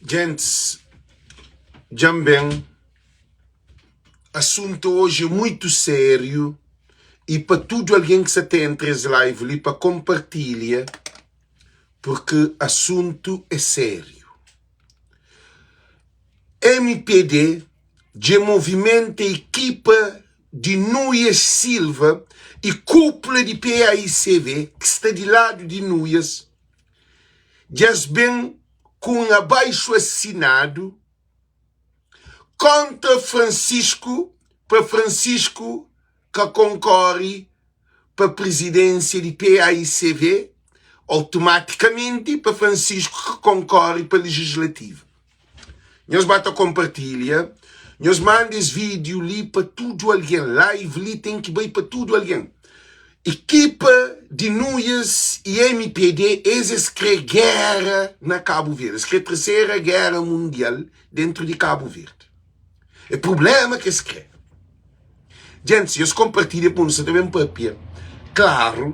Gentis, dja-m ben. Asuntu oji é muitu sériu i pa tudu algen ki sa ta entra es live li pa konpartilha purki asuntu é sériu. Mpd dja movimenta ekipa di Nuias Silva i kúpula di PAICV ki sta di ladu di Nuias dja es ben ku un abaixu asinadu kontra Francisco pa Francisco ka konkore pa prizidensia di PAICV, automatikamenti pa Francisco ka konkore pa legislativa. Nhos ba ta konpartilha, nhos manda es vídeo li pa tudu algen, live li ten ki bai pa tudu algen. Ekipa di Nuias i MPD es es kre gera na Kabu Verdi, es kre tersera gera mundial dentru di Kabu Verdi. É prublema ki es kre. Djentis, nhos konpartilha pa nu sa ta ben papia klaru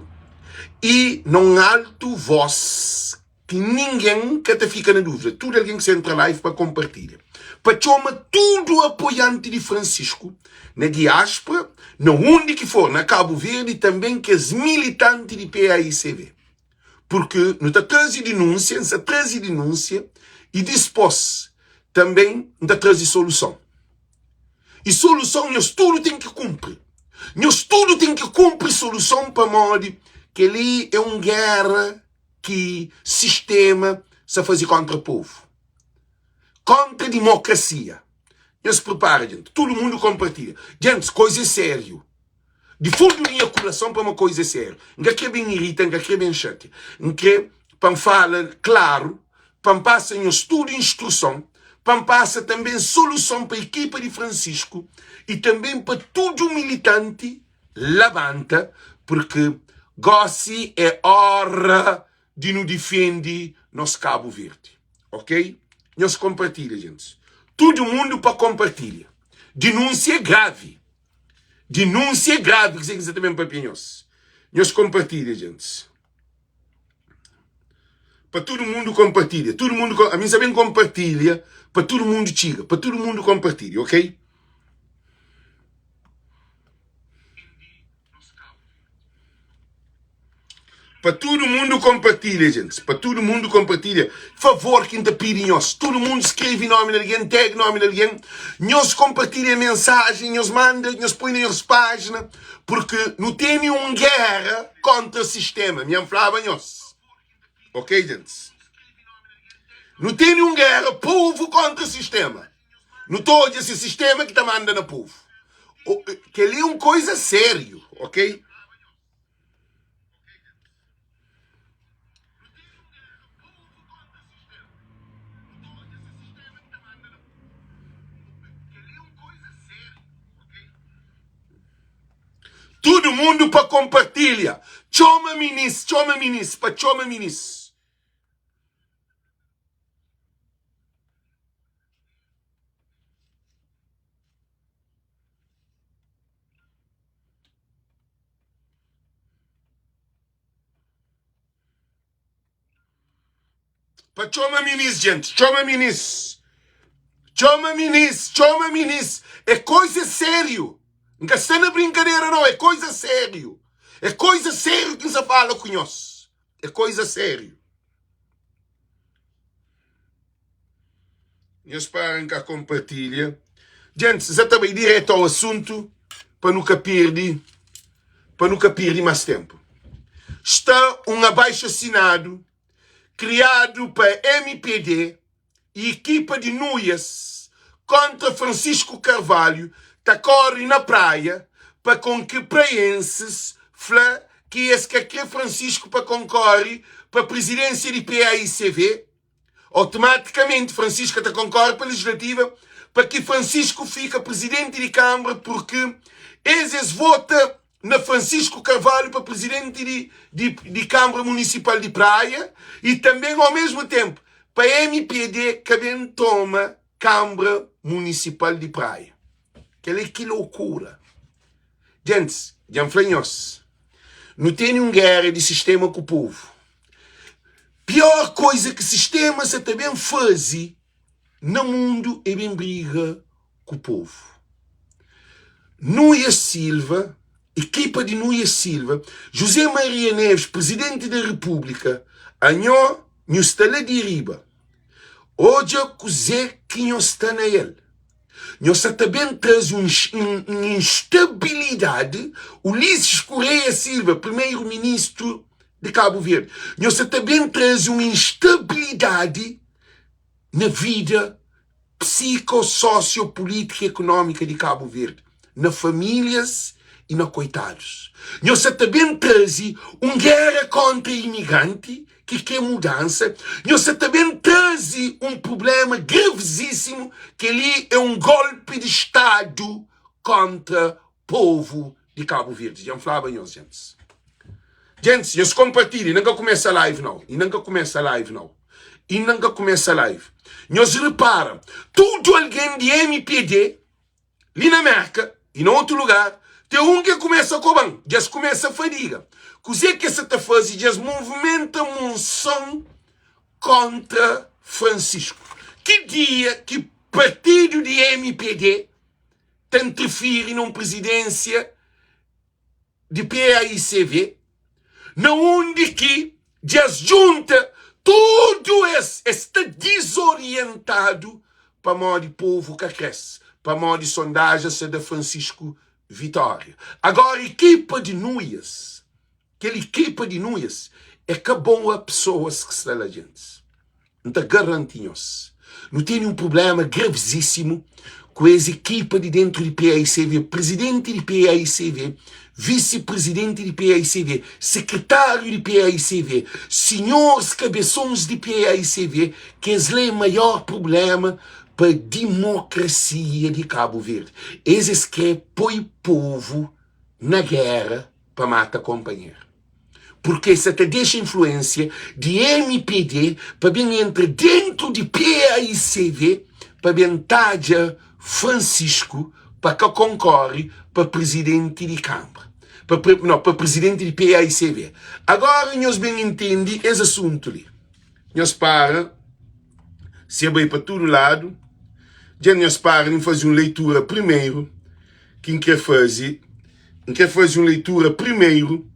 i na un altu vos ki ningen ka ta fika na duvida. Tudu algen ki sa entra live pa konpartilha. Pa txoma tudu apoianti di Francisco na diaspora, na undi ki for, na Kabu Verdi i tanben kes militanti di PAICV. Purki nu ta traze dinúnsia, N sa traze dinúnsia i dispos tanben N ta traze soluson. I soluson nhos tudu ten ki kunpri. Nhos tudu ten ki kunpri soluson pamodi kel-li é un géra ki sistema sa faze kóntra povu, kóntra dimokrasia. Nhos pripara, djenti. Tudu mundu konpartilha. Djentis, koza é sériu. Di fundu di nha kurason pamodi koza é sériu. N ka kre ben irita, N ka kre ben xatia. N kre pa N fala klaru, pa N pasa nhos tudu instruson, pa N pasa tanben soluson pa ekipa di Francisco i tanben pa tudu militanti labanta, purki gosi é ora di nu difende nos Kabu Verdi. Ok? Nhos konpartilha, gentis. Tudu mundu pa konpartilha. Dinúnsia é gravi. Dinúnsia é gravi kuzê ki N sa ta ben papia nhos. Nhos konpartilha, gentis. Pa tudu mundu konpartilha. Tudu mundu, ami N sa ben konpartilha pa tudu mundu txiga, pa tudu mundu konpartilha, ok? Pa tudu mundu konpartilha, gentis. Pa tudu mundu konpartilha. Favor ki N ta pidi nhos. Tudu mundu skrebe nomi di algen, tag nomi di algen. Nhos konpartilha mensajen, nhos manda, nhos poi na nhos pájina, purki nu tene un géra kóntra sistéma. Mi N flaba nhos. Ok, gentis? Nu tene un géra povu kóntra sistéma. Nu ta odja si sistéma ki ta manda na povu. Kel-li é un koza sériu, ok? Tudu mundu pa konpartilha. Txoma minis, txoma minis, pa txoma minis. Pa txoma minis, gente. Txoma minis. Txoma minis, txoma minis. É koisa sériu. N ka sta na brinkadera, não. É koisa sériu. É koisa sériu ki N sa fala ku nhos. É koisa sériu. Nhos para N ka konpartilha. Djentis, N sa ta bai diretu ao asuntu pa nu ka pirdi pa nu ka pirdi más tenpu. Sta un abaixu asinadu kriadu pa mpd i ekipa di Nuias kontra Francisco Carvalho ta kori na Praia pa kon ki praienses fla ki es ka kre Francisco pa konkori pa prizidensia di PAICV. Automatikamenti Francisco ka ta konkori pa legislativa pa ki Francisco fika prizidenti di kambra purki es es vota na Francisco Carvalho pa prizidenti di di di kambra munisipal di Praia i tanben au mesmu tenpu pa mpd ka ben toma kambra munisipal di Praia. Kel é ki lokura. Gentis, dja N fla nhos, nu tene un géra di sistéma ku povu. Piór koza ki sistéma sa ta ben faze. Na mundu e ben briga ku povu. Nuia Silva, ekipa di Nuia Silva, José Maria Neves, Presidenti da Repúblika, anho nhu sta la di riba, odja kuzé ki nho sta na el. Nho sa ta ben traze un instabilidadi, Ulisses Correia Silva, Primeiro Ministro de Cabo Verde, nho sa ta ben traze un instabilidadi na vida psiko, sosio, politika e ekonómika di Kabu Verdi, na famílias y na koitadus. Nhos sa ta ben traze un géra kóntra imigranti ki kre mudansa, nhos sa ta ben traze un prubléma gravizísimu, kel-li é un gólpi di Stadu kóntra povu di Kabu Verdi. Dja N flaba nhos, djentis. Djentis, nhos konpartilha, inda N ka kumesa live nau, inda N ka kumesa live nau, inda N ka kumesa live. Nhos repara, tudu algen di MPD li na Merka i na otu lugar, ten un ke kumesa koba-m, dja es kumesa fadiga. Kuzê ke sa ta faze? Dja es movimenta munson kontra Francisco. Ki dia ki partidu di MPD ta interfiri na un prizidênsia di PAICV, na undi ki dja es djunta tudu es, es sta dizorientadu pamodi povu ka kre-s, pamodi sondaja sa da Francisco vitória. Agora ekipa di Nuias, Kel ekipa di Nuias é ka boa pesoas ki sta la djentis. N ta garanti nhos. Nu tene un prublema gravizisimu ku es ekipa di dentru di PAICV, prizidenti di PAICV, visi prizidenti di PAICV, sekretariu di PAICV, sinhoris kabesons di PAICV, kes la é maior prublema pa dimokrasia di Kabu Verdi. Es es kre poi povu na gera pa mata konpanheru. Purke sa ta dexa influensia di mpd pa ben entra dentu di PAICV pa ben tadja Francisco pa ka konkore pa prizidenti di kanbra, pa, no, pa prizidenti di PAICV. Agora nhos ben intendi es asuntu li. Nhos para, se bai pa tudu ladu, dja nhos para di faze un leitura primeru ki N kre faze. N kre faze un leitura primeru.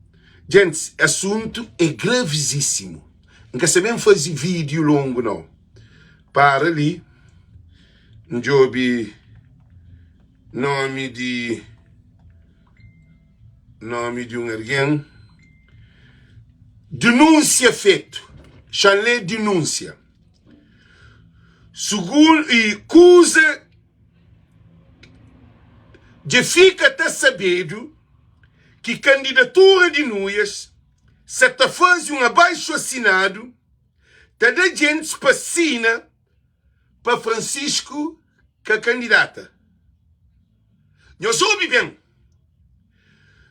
Djentis, asuntu é gravizísimu. N ka sa ben faze vídiu longu, nau. Para li, N djobe nomi di. Nomi di un algen. Denúnsia fetu. Xa-m lé denúnsia. Sugun i kuza dja fika ta sabedu ki kandidatura di Nuias sa ta faze un abaixu-asinadu ta da djentis pa sina pa Francisco ka kandidata. Nhos obi ben,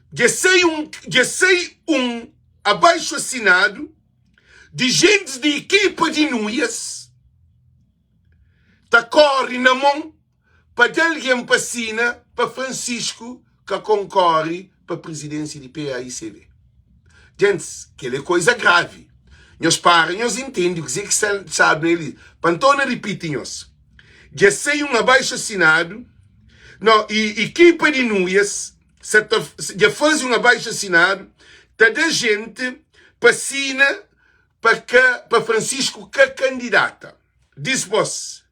dja sai un, dja sai un abaixu asinadu di jentis di ekipa di Nuias ta kori na mon pa da algen pa sina pa Francisco ka konkori pa prizidensia di PAICV. Gentis, kel é koiza gravi. Nhos para nhos intendi kuzê ki sta stadu na el li. Pa N torna ripiti nhos, dja sai un abaixu asinadu, no, i ekipa di Nuias sa ta dja faze un abaixu asinadu ta da jenti pa sina pa ka pa Francisco ka kandidata. Dispos,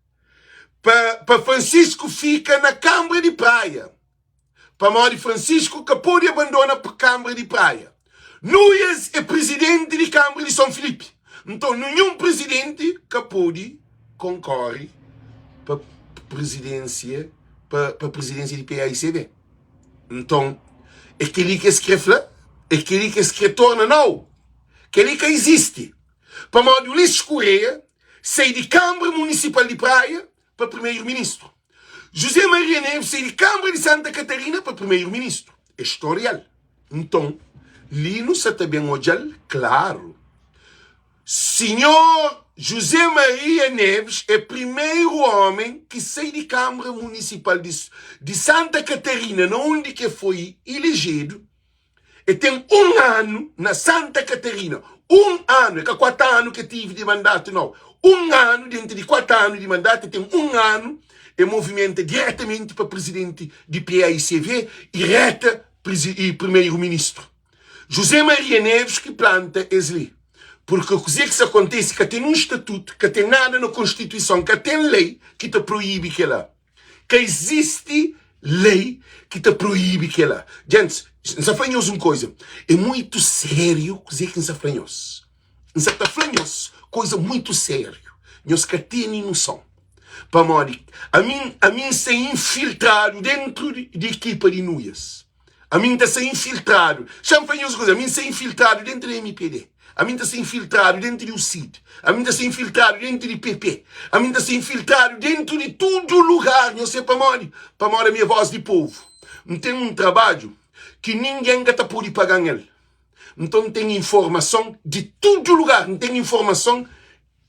pa pa Francisco fika na Kanbra di Praia. Pamodi Francisco ka pode abandona Kanbra di Praia. Nuias é prizidenti di Kanbra di Son Filipi. Nton, ninhun prizidenti ka pode konkore pa prizidênsia pa pa prizidênsia di PAICB. Nton, é kel-li ki es kre fla? É kel-li ki es kre torna? Nau! Kel-li ka izisti. Pamodi Ulisses Correia sai di Kanbra Munisipal di Praia pa Primeiro-Ministro. José Maria Neves sai di Kanbra di Santa Catarina pa Primeiro-Ministro. É storial. Nton, li nu sa ta ben odja-l klaru. Sinhor José Maria Neves é primeiro omen ki sai di Kanbra Munisipal di, di Santa Catarina, na undi ki e foi ilejedu, E ten un anu na Santa Catarina. Un anu, é ka 4 anu ke tive di mandatu, nau. Un anu dentu di 4 anu di mandatu, e ten un anu e movimenta diretamenti pa prizidenti di PAICV i reta i primeru ministru. José Maria Neves ki planta es li. Purki kuze ki sa kontese ka ten un statutu, ka ten nada na konstituison, ka ten lei ki ta proibi kela. Ka izisti lei ki ta proibi kela. Gentis, N sa fla nhos un koza, é muitu sériu kuze ki N sa fla nhos. N sa ta fla nhos koza muitu sériu, nhos ka tene noson. Pamodi ami, ami N sta infiltradu dentru di ekipa di Nuias. Ami N ta sta infiltradu. Xa-m fla nhos un kuza, ami N sta infiltradu dentru di mpd, ami N ta sta infiltradu dentru di UCID, ami N ta sta infiltradu dentru di PP, ami N ta sta infiltradu dentru di tudu lugar. Nhos sabe pamodi? Pamodi ami é vós di povu. N ten un trabadju ki ningen ka ta pode paga-m el. Nton N ten informason di tudu lugar. N ten informason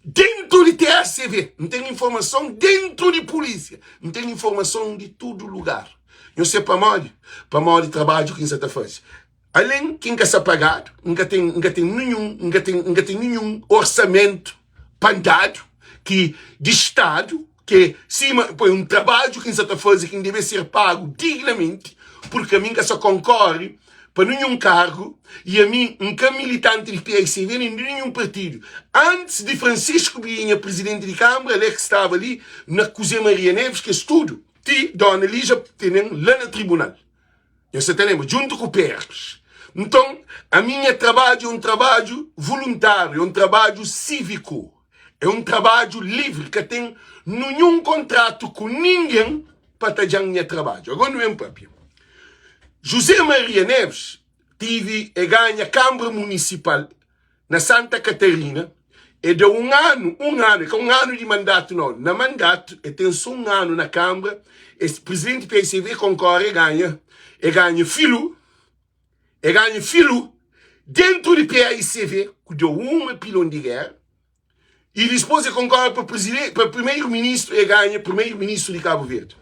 Dentu di TSV, N ten informason dentu di pulísia, N ten informason di tudu lugar. Nhos sabe pamodi? Pamodi trabadju ki N sa ta faze. Alen ki N ka sta pagadu, N ka ten, N ka ten ninhun, N ka ten, N ka ten ninhun orsamentu pa N dadu ki di Stadu, ki sima poi un trabadju ki N sa ta faze ki N debe ser pagu dignamenti, purki ami N ka sa konkore pa ninhun kargu i ami N ka militanti di PICV nen di ninhun partidu. Antis di Francisco Biinha prizidenti di Kanbra, el é ki staba li na Kuze Maria Neves, kes tudu, ti Dona Lija tenen la na tribunal. Nhos sa ta lenbra? Djuntu ku Perkles. Nton, ami nha trabadju é un trabadju vuluntariu, é un trabadju siviku, é un trabadju livri, ka ten ninhun kontratu ku ningen pa tadja-m nha trabadju. Agora nu ben papia. José Maria Neves tive e ganha Kanbra Munisipal na Santa Catarina, e da un anu, un anu, e ka un anu di mandatu nau, na mandatu e ten so un anu na Kanbra, es presidenti PICV konkore e ganha, e ganha filu, e ganha filu dentru di PAICV ku deu uma pilon di gera. E dispos e konkore pa preziden pa primeiro ministro e ganha primeiro ministro di Cabo Verde.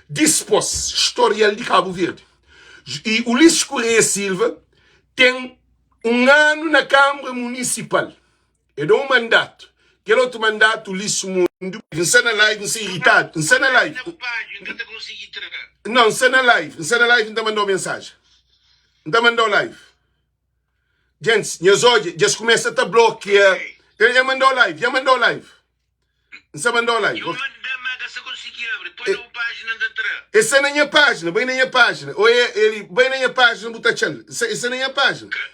Dispos storial di Cabo Verde. E Ulisses Correia Silva ten un anu na Kambra Munisipal. E da un mandatu. Kel otu mandatu Ulisses Mundo. N sta na live N sta iritadu. N sta na live. Não, N sta na live. N sta na live N ta mandau mensajen. N ta mandau live. Gentis, nhos odja, dja-s kumesa ta blokia. El dja mandau live, dja mandau live. N sta mandau live. Eu manda ma ka sa konsigi abri. Poi na bu página n ta tra. E sta na nha página, bai na nha página. Ou é ele, bai na nha página bu ta atxa-l. E sta na nha página. Ka,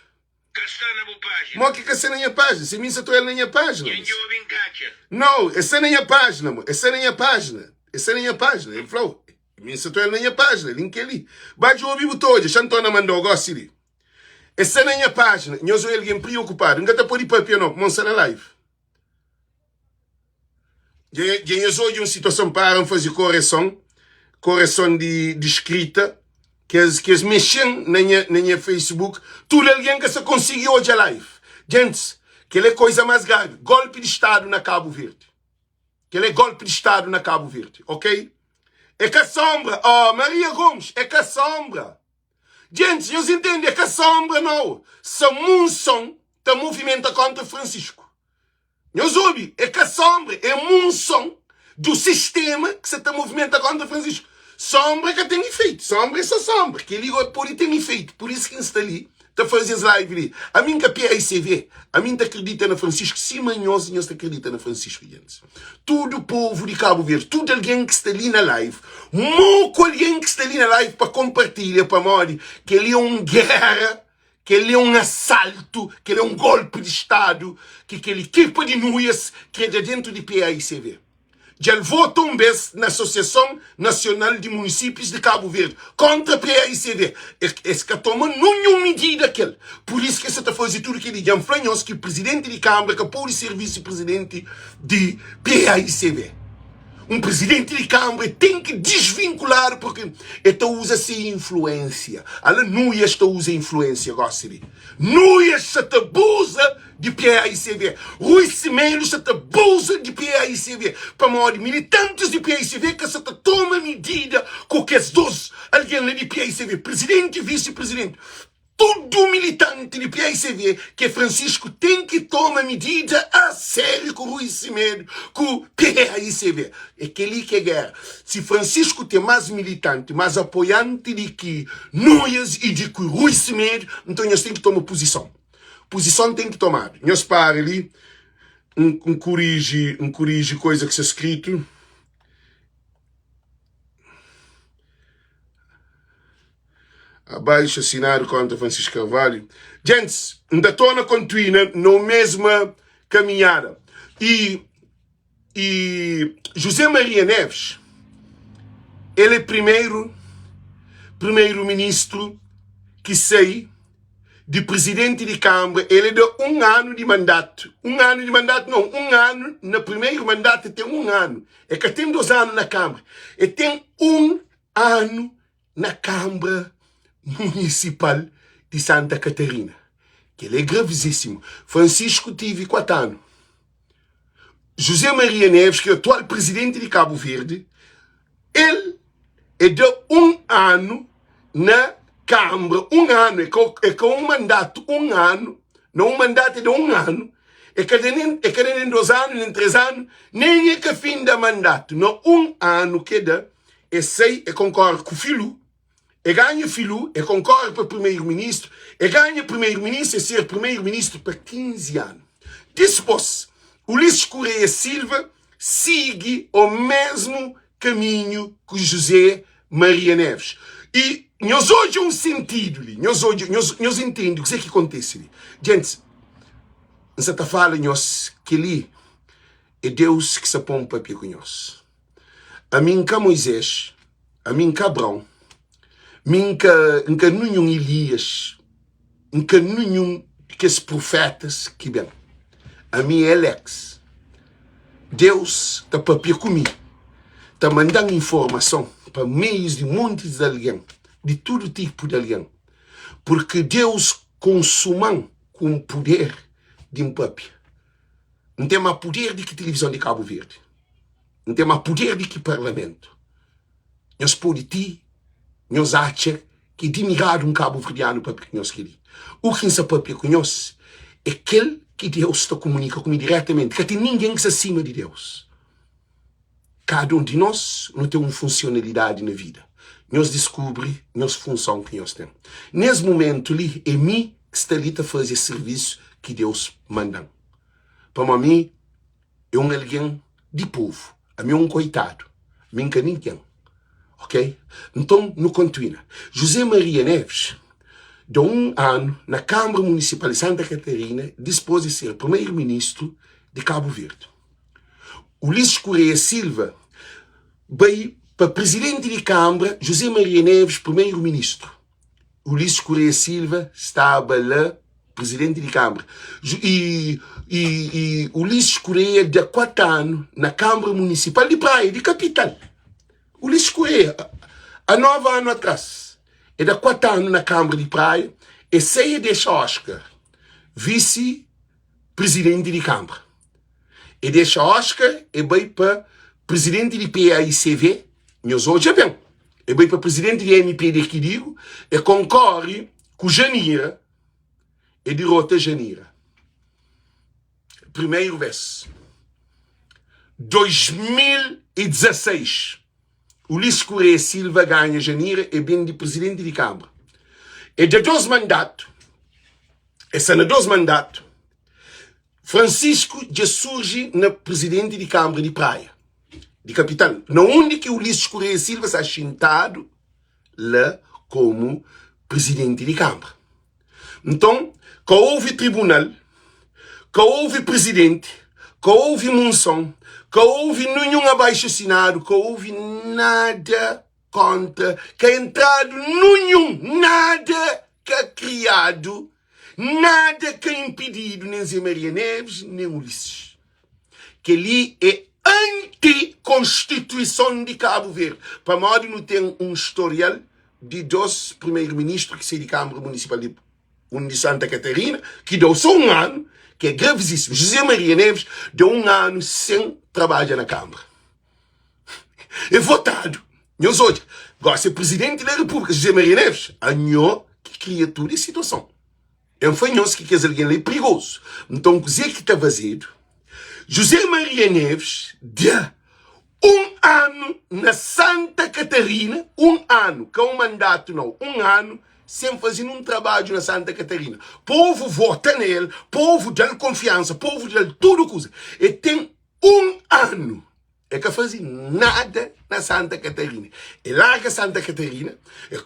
ka sta na bu página. Mo ki ka sta na nha página? Si mi N sa ta oia-l na nha página. Dja N djobe N ka atxa. Nau, e sta na nha página, mo. E sta na nha página. E sta na nha página. El fla-u, mi N sa ta oia-l na nha página, link é li. Ba djobe bu ta odja. Xa N torna manda-u gosi li. E sta na nha página. Nhos oi algen priokupadu. N ka ta pode papia no, pamodi N sta na live. Dja, dja nhos odja un situason para N faze koreson, koreson di, di skrita, ki es, ki es mexe-m na nha, na nha Facebook. Tudu algen ka sta konsigi odja live. Gentis, kel é koiza más gravi. Golpi di Stadu na Kabu Verdi. Kel é golpi di Stadu na Kabu Verdi, ok? É ka sonbra. Oh, Maria Gomes, é ka sonbra. Gentis, nhos intende, é ka sonbra nau. Samunson ta movimenta kontra Francisco. Nhos obi, é ka sonbra, é munson do sistema ki sa ta movimenta kontra Francisco. Sonbra ka ten ifeitu, sonbra é so sonbra. Kel-li go pode ten ifeitu, pur isu ki N sta li ta faze es live li. Ami N ka PAICV, ami N ta kridita na Francisco sima nhos, nhos ta kridita na Francisco, gentis. Tudu povu di Kabu Verdi, tudu algen ki sta li na live, moku algen ki sta li na live pa konpartilha pamodi kel-li é un géra, kel-li é un asaltu, kel-li é un golpi di stadu ki kel ekipa di Nuias krê da dentu di PAICV. Dja el vota un bes na Asosiason Nasional di Munisípius di Kabu Verdi kóntra PAICV. Es ka toma ninhun midida kel. Pur isu ki es sa ta faze tudu kel-li. Dja N fla nhos ki prizidenti di Kanbra ka pode ser visi-prizidenti di PAICV. Un prizidenti di Kanbra ten ki disvinkuladu purki el ta uza se influensia. Ala Nuias ta uza influensia gosi li. Nuias sa ta abuza di PAICV. Rui Semedo sa ta abuza di PAICV pamodi militantis di PAICV ka sa ta toma midida ku kes dos algen la di PAICV, prizidenti i visi-prizidenti. Tudu militanti di paicv ke Francisco ten ki toma midida a sériu ku Rui Semedo ku paicv. É keli ki é guerra. Si Francisco ten mas militanti, mas apoianti di ki Nuias i di ki Rui Semedo, nton nhos ten ki toma puzison. Puzison ten ki tomadu. Nhos para li, N kuriji, N kuriji koisa ki sta skritu. Abaixo assinado contra Francisco Carvalho. Gents, N ta torna kontuina no mesma kaminhada. E, e José Maria Neves, ele é primeiro primeiro-ministro que sai di presidenti di Câmara, ele da um ano di mandato. Um ano di mandato não, um ano na primeiro mandato tem um ano. É ka tem dois anos na Câmara. É tem um ano na Câmara Municipal de Santa Catarina. Kel é gravíssimo. Francisco tive 4 anos. José Maria Neves, que é o atual presidente de Cabo Verde, ele é de um ano na Câmara, um ano, é com, é com um mandato, um ano, não um mandato é de um ano, é cada nem, é cada nem dois anos, nem três anos, nem é que fim da mandato, não um ano que dá, é sei, é concorre com o filho, é ganha filho, é concorre para primeiro-ministro, é ganha primeiro-ministro, é ser primeiro-ministro para 15 anos. Depois, Ulisses Correia Silva sigue o mesmo caminho que José Maria Neves. E nós hoje um sentido ali, nós hoje, nós, nós entende o que é que acontece ali. Gente, você está falando nós que ali é Deus que se põe papel com nós. Ami N ka Moisés, ami N ka Abraon, mi N ka, N ka ninhun Elias, N ka ninhun di kes profétas ki ben. Ami é Alex. Deus ta pâpia ku mi, ta manda-m informason pa meius di montis di algen, di tudu tipu di algen, purki Deus konsuma-m ku un puder di N pâpia. N ten más puder di ki tilivizon di Kabu Verdi. N ten más puder di ki parlamentu. Nhos pode ti nhos atxa ki é dimiradu un kabuverdianu papia ku nhos kel-li. U ki N sta papia ku nhos é kel ki Deus ta kumunika ku mi diretamenti. Ka ten ningen ki sta sima di Deus. Kada un di nos, nu ten un funsionalidadi na vida. Nhos diskubri nhos funson ki nhos ten. Nes mumentu li, é mi ki sta li ta faze es sirvisu ki Deus manda-m. Pamodi mi é un algen di povu, ami é un koitadu, mi N ka ningen. Ok? Nton, nu kontinua. José Maria Neves da un anu na Kâmara Munisipal di Santa Katarina dispôs di ser Primeiro-Ministru di Kabu Verdi. Ulisses Correia Silva bai pa Prizidenti di Kâmara, José Maria Neves, Primeiro-Ministru. Ulisses Correia Silva staba la Prizidenti di Kâmara. E, e, e Ulisses Correia da 4 anu na Kâmara Munisipal di Praia, di kapital. Ulisses Correia, a 9 anu atrás, e da 4 anu na Kâmara di Praia, e sai e dexa Oscar visi Prizidenti di Kâmara. E dexa Oscar e bai pa Prizidenti di PAICV, nhos odja ben, e bai pa Prizidenti di MPD ki digo, e konkore ku Janira, e dirota Janira. Primeiro vez. 2016, Ulisses Correia Silva ganha Janira e ben di Prizidenti di Kâmara. E da 2 mandatu, e sta na 2 mandatu, Francisco dja surji na prizidenti di Kâmara di Praia, di kapital, na undi ki Ulisses Correia Silva sta xintadu la komu prizidenti di Kâmara. Nton, ka ouvi tribunal, ka ouvi prizidenti, ka ouvi munson, ka ouvi ninhun abaixu-asinadu, ka ouvi nada kontra, ka entradu ninhun, nada ka kriadu Nada ka inpididu nen Zé Maria Neves nen Ulisses. Kel-li é anti-konstituison di Kabu Verdi, pamodi nu ten un storial di dos primeru-ministru ki sai di Kâmara Munisipal di un di Santa Katarina, ki dau sô un anu, ki é gravizísimu. José Maria Neves deu un anu sen trabadja na Kâmara. É votadu. Nhos odja, gosi é prizidenti da Repúblika, José Maria Neves. Anho ki. kria tudu es situason. N fla nhos ki kes algen la é prigozu. Nton, kuzê ki ta fazedu? José Maria Neves da un anu na Santa Catarina, un anu, ka un mandatu nau, un anu sen faze nun trabadju na Santa Catarina. Povu vota na el, povu da-l konfiansa, povu da-l tudu kuza. El ten un anu. E ka faze nada na Santa Catarina. E larga Santa Catarina,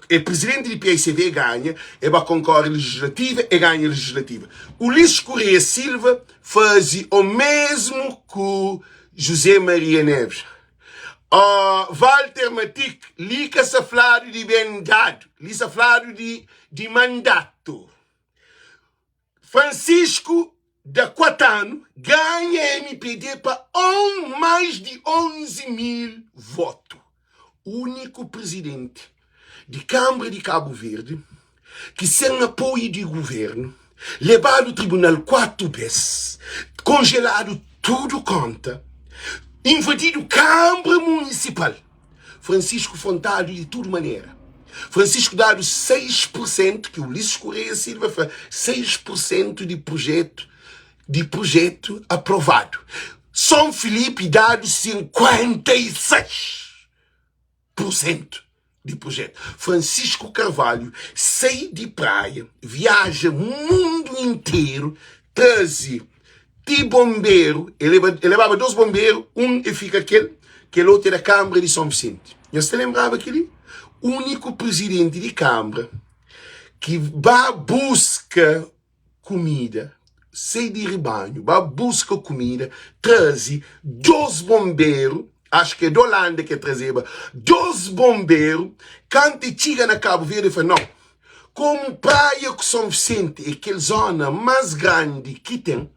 e presidente di PICV e ganha, e ba concorre legislativa, e ganha legislativa. Ulisses Correia Silva faze o mesmo ku José Maria Neves. Oh, Walter Matic, li ka sa fladu di ben dadu, li sa fladu di, di mandato. Francisco da 4 anu ganha mpd pa on mais di 11 mil votu. Uniku presidenti di Kambra di Kabu Verdi ki sen apoiu di guvernu lebadu tribunal 4 bes, konjeladu tudu konta, invadidu Kambra Munisipal. Francisco frontadu di tudu manera. Francisco dadu 6 pur sentu, ki Ulisses Correia Silva fla, 6 pur sentu di projetu di projetu aprovadu. Son Filipe dadu 56 pur sentu di projetu. Francisco Carvalho sai di Praia, viaja mundu interu, traze Ti bonberu, e leba, e lebaba dos bonberu, un e fika kel, kel otu é da Kanbra di Son Visenti. Nhos ta lenbraba kel-li? Úniku prizidenti di Kanbra ki ba buska kumida, sai di ribanhu, ba buska kumida, traze dos bonberu, acho ki é di Olanda ki e trazeba, dos bonberu, kantu e txiga na Kabu Verdi, e fla, nau, Komu Praia ku Son Visenti é kel zona más grandi ki ten,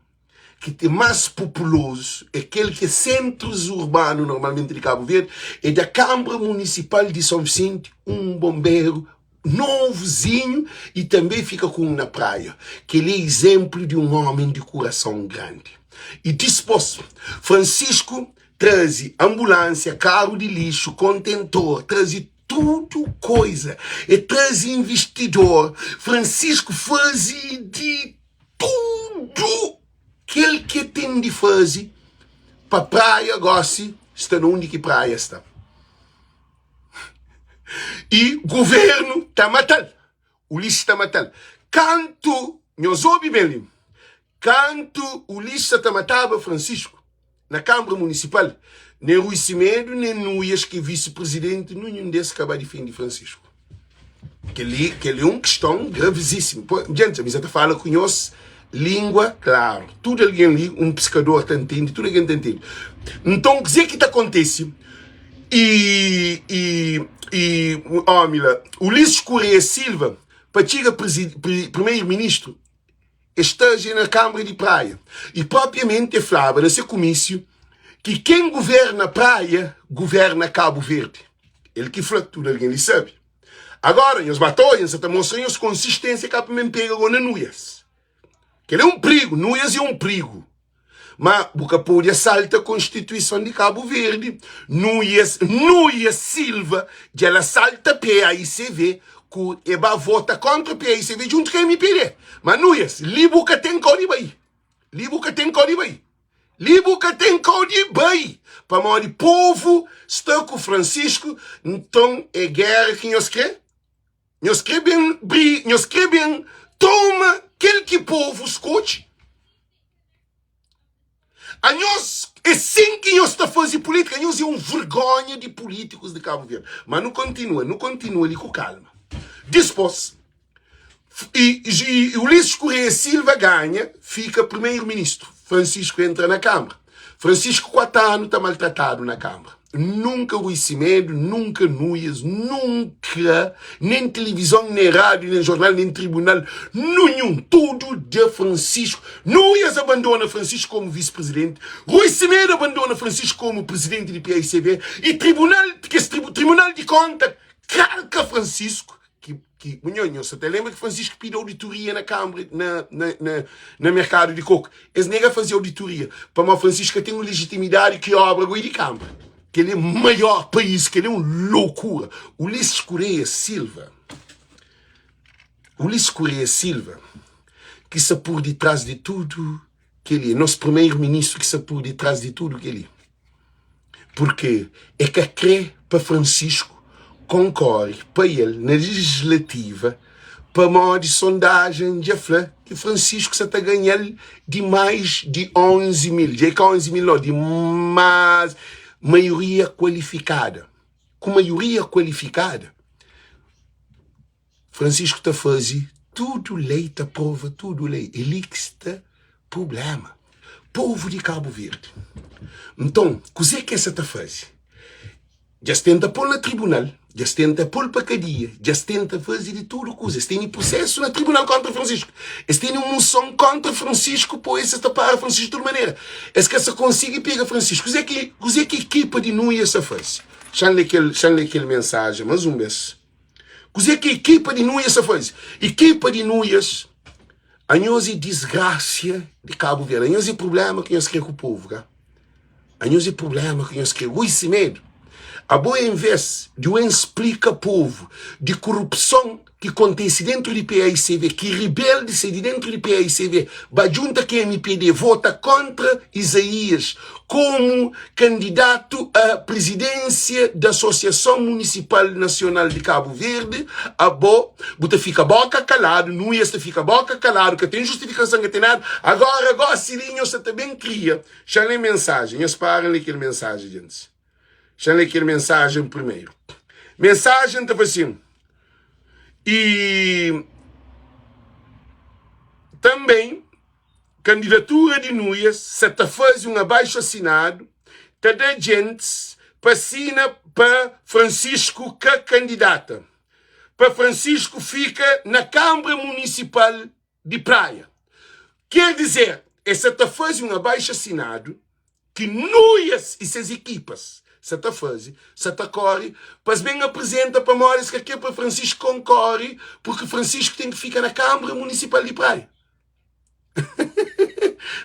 ki ten más populozu, é kel ki é sentrus urbanu normalmenti di Kabu Verdi, é da Kanbra Munisipal di Son Visenti un bonberu novuzinhu i tanbe fika ku un na Praia. Kel-li é izenplu di un omen di kurason grandi i dispos. Francisco traze anbulánsia, karu di lixu, kontentor, traze Tudu koiza. E traze investidor. Francisco faze di tudu kel ki e ten di faze pa Praia gosi sta na undi ki Praia sta. I governu ta matal. Ulisses ta matal. Kantu, nhos obi ben li, kantu Ulisses sa ta mataba Francisco na Kanbra Munisipal, nen Rui Semedo, nen Nuias ki é visi-prizidenti, ninhun des ka ba difende Francisco. Kel-li, kel-li é un kiston gravizísimu. Pô, djenti, ami sa ta fala ku nhos língua klaru. Tudu algen li, un piskador ta ntende, tudu algen ta ntende. Nton, kuzê ki ta kontise? I, i, i omi la, Ulisses Correia Silva, pa txiga primeiro-ministru, e stagia na Kambra di Praia. I propriamenti e flaba na se kumísiu ki ken guverna Praia, guverna Kabu Verdi. El ki fla, tudu algen li sabe. Agora, nhos ba ta oia, N sa ta mostra nhos konsistênsia ka pa men pega go na Nuias. Kel é un prigu, Nuias é un prigu. Ma bu ka pode asalta Konstituison di Kabu Verdi. Nuias, Nuias Silva dja el asalta PAICV ku e ba vota kontra PAICV djuntu ku MPD. Ma Nuias, li bu ka ten kau di bai. Li bu ka ten kau di bai. Li bu ka ten kau di bai. Pamodi povu sta ku Francisco, nton é gera ki nhos kre? Nhos kre ben bri, nhos kre ben toma kel ki povu skodje? Anhos é sin ki nhos ta faze pulítika? Anhos é un vergonha di pulítikus di Kabu Verdi. Ma nu kontinua, nu kontinua li ku kalma. Dispôs, i, i Ulisses Correia Silva ganha, fika primeiro-ministru. Francisco entra na Kambra. Francisco 4 anu ta maltratadu na Kambra. Nunka Rui Semedo, nunka Nuias, nunka nen tilivizon, nen rádiu, nen jornal, nen tribunal, nunhun. Tudu da Francisco. Nuias abandona Francisco komu visi-prizidenti, Rui Semedo abandona Francisco komu prizidenti di PAICV i tribunal, kes tribunal di konta kalka Francisco. Ki, ki, nho, nho sa ta lenbra ki Francisco pidi auditoria na Kambra, na, na, na, na merkadu di koku. Es nega faze auditoria, pamodi Francisco ka ten un legitimidadi ki obra goi di Kambra. Kel é maior país, kel é un loucura. Ulisses Correia Silva. Ulisses Correia Silva ki sta pur ditras di tudu kel-li. É nos primeru-ministru ki sta pur ditras di tudu kel-li. Purke e ka kre pa Francisco konkore pa el na legislativa pamodi sondajen dja fla ki Francisco sa ta ganha-l di mais di 11 mil, dja e ka 11 mil no, di mas maioria kualifikada. Ku maioria kualifikada, Francisco ta faze tudu lei, ta prova tudu lei. É li ki sta prublema. Povu di Kabu Verdi. Nton, kuzê ki es sa ta faze? Dja es tenta pô-l na tribunal, dja es tenta pô-l pa kadia, dja es tenta faze di tudu kuza. Es tene prusesu na tribunal kóntra Francisco. Es tene un muson kóntra Francisco, pô es ta para Francisco di tudu manera. Es ka sa konsigi pega Francisco. Kuzê ki, kuzê ki ekipa di Nuia sa faze? Xa-m lé kel, xa-m lé kel mensajen más un bês. Kuzê ki ekipa di Nuias ta faze? Ekipa di Nuias, anhos é disgrasia di Kabu Verdi, anhos é prubléma ki nhos kre ku povu, ka? Anhos é prubléma ki nhos kre. Ui, si medu! Abo en vês di u splika povu di korupson ki kontise dentru di paicv, ki ribeldi sai di dentru di paicv ba djunta ku mpd, vota kontra Izaías komu kandidatu a prizidênsia di Asosiason Munisipal Nasional di Kabu Verdi, abo bu ta fika boka kaladu, Nuias ta fika boka kaladu, ka ten justifikason, ka ten nada. Agora, gosi li, nhos sa ta ben kria. Xa-m lé mensajen, nhos para lé kel mensajen, djentis. Xa-m lé kel mensajen primeru. Mensajen ta fla sin, I tanben Kandidatura di Nuias sa ta faze un abaixu-asinadu ta da djentis pa sina pa Francisco ka kandidata, pa Francisco fika na Kanbra Munisipal di Praia. Ker dizer, es sa ta faze un abaixu-asinadu ki Nuias i ses ekipas sa ta faze, sa ta kore pa es ben aprizenta pamodi es ka kre pa Francisco konkore purki Francisco ten ki fika na Kanbra Munisipal di Praia.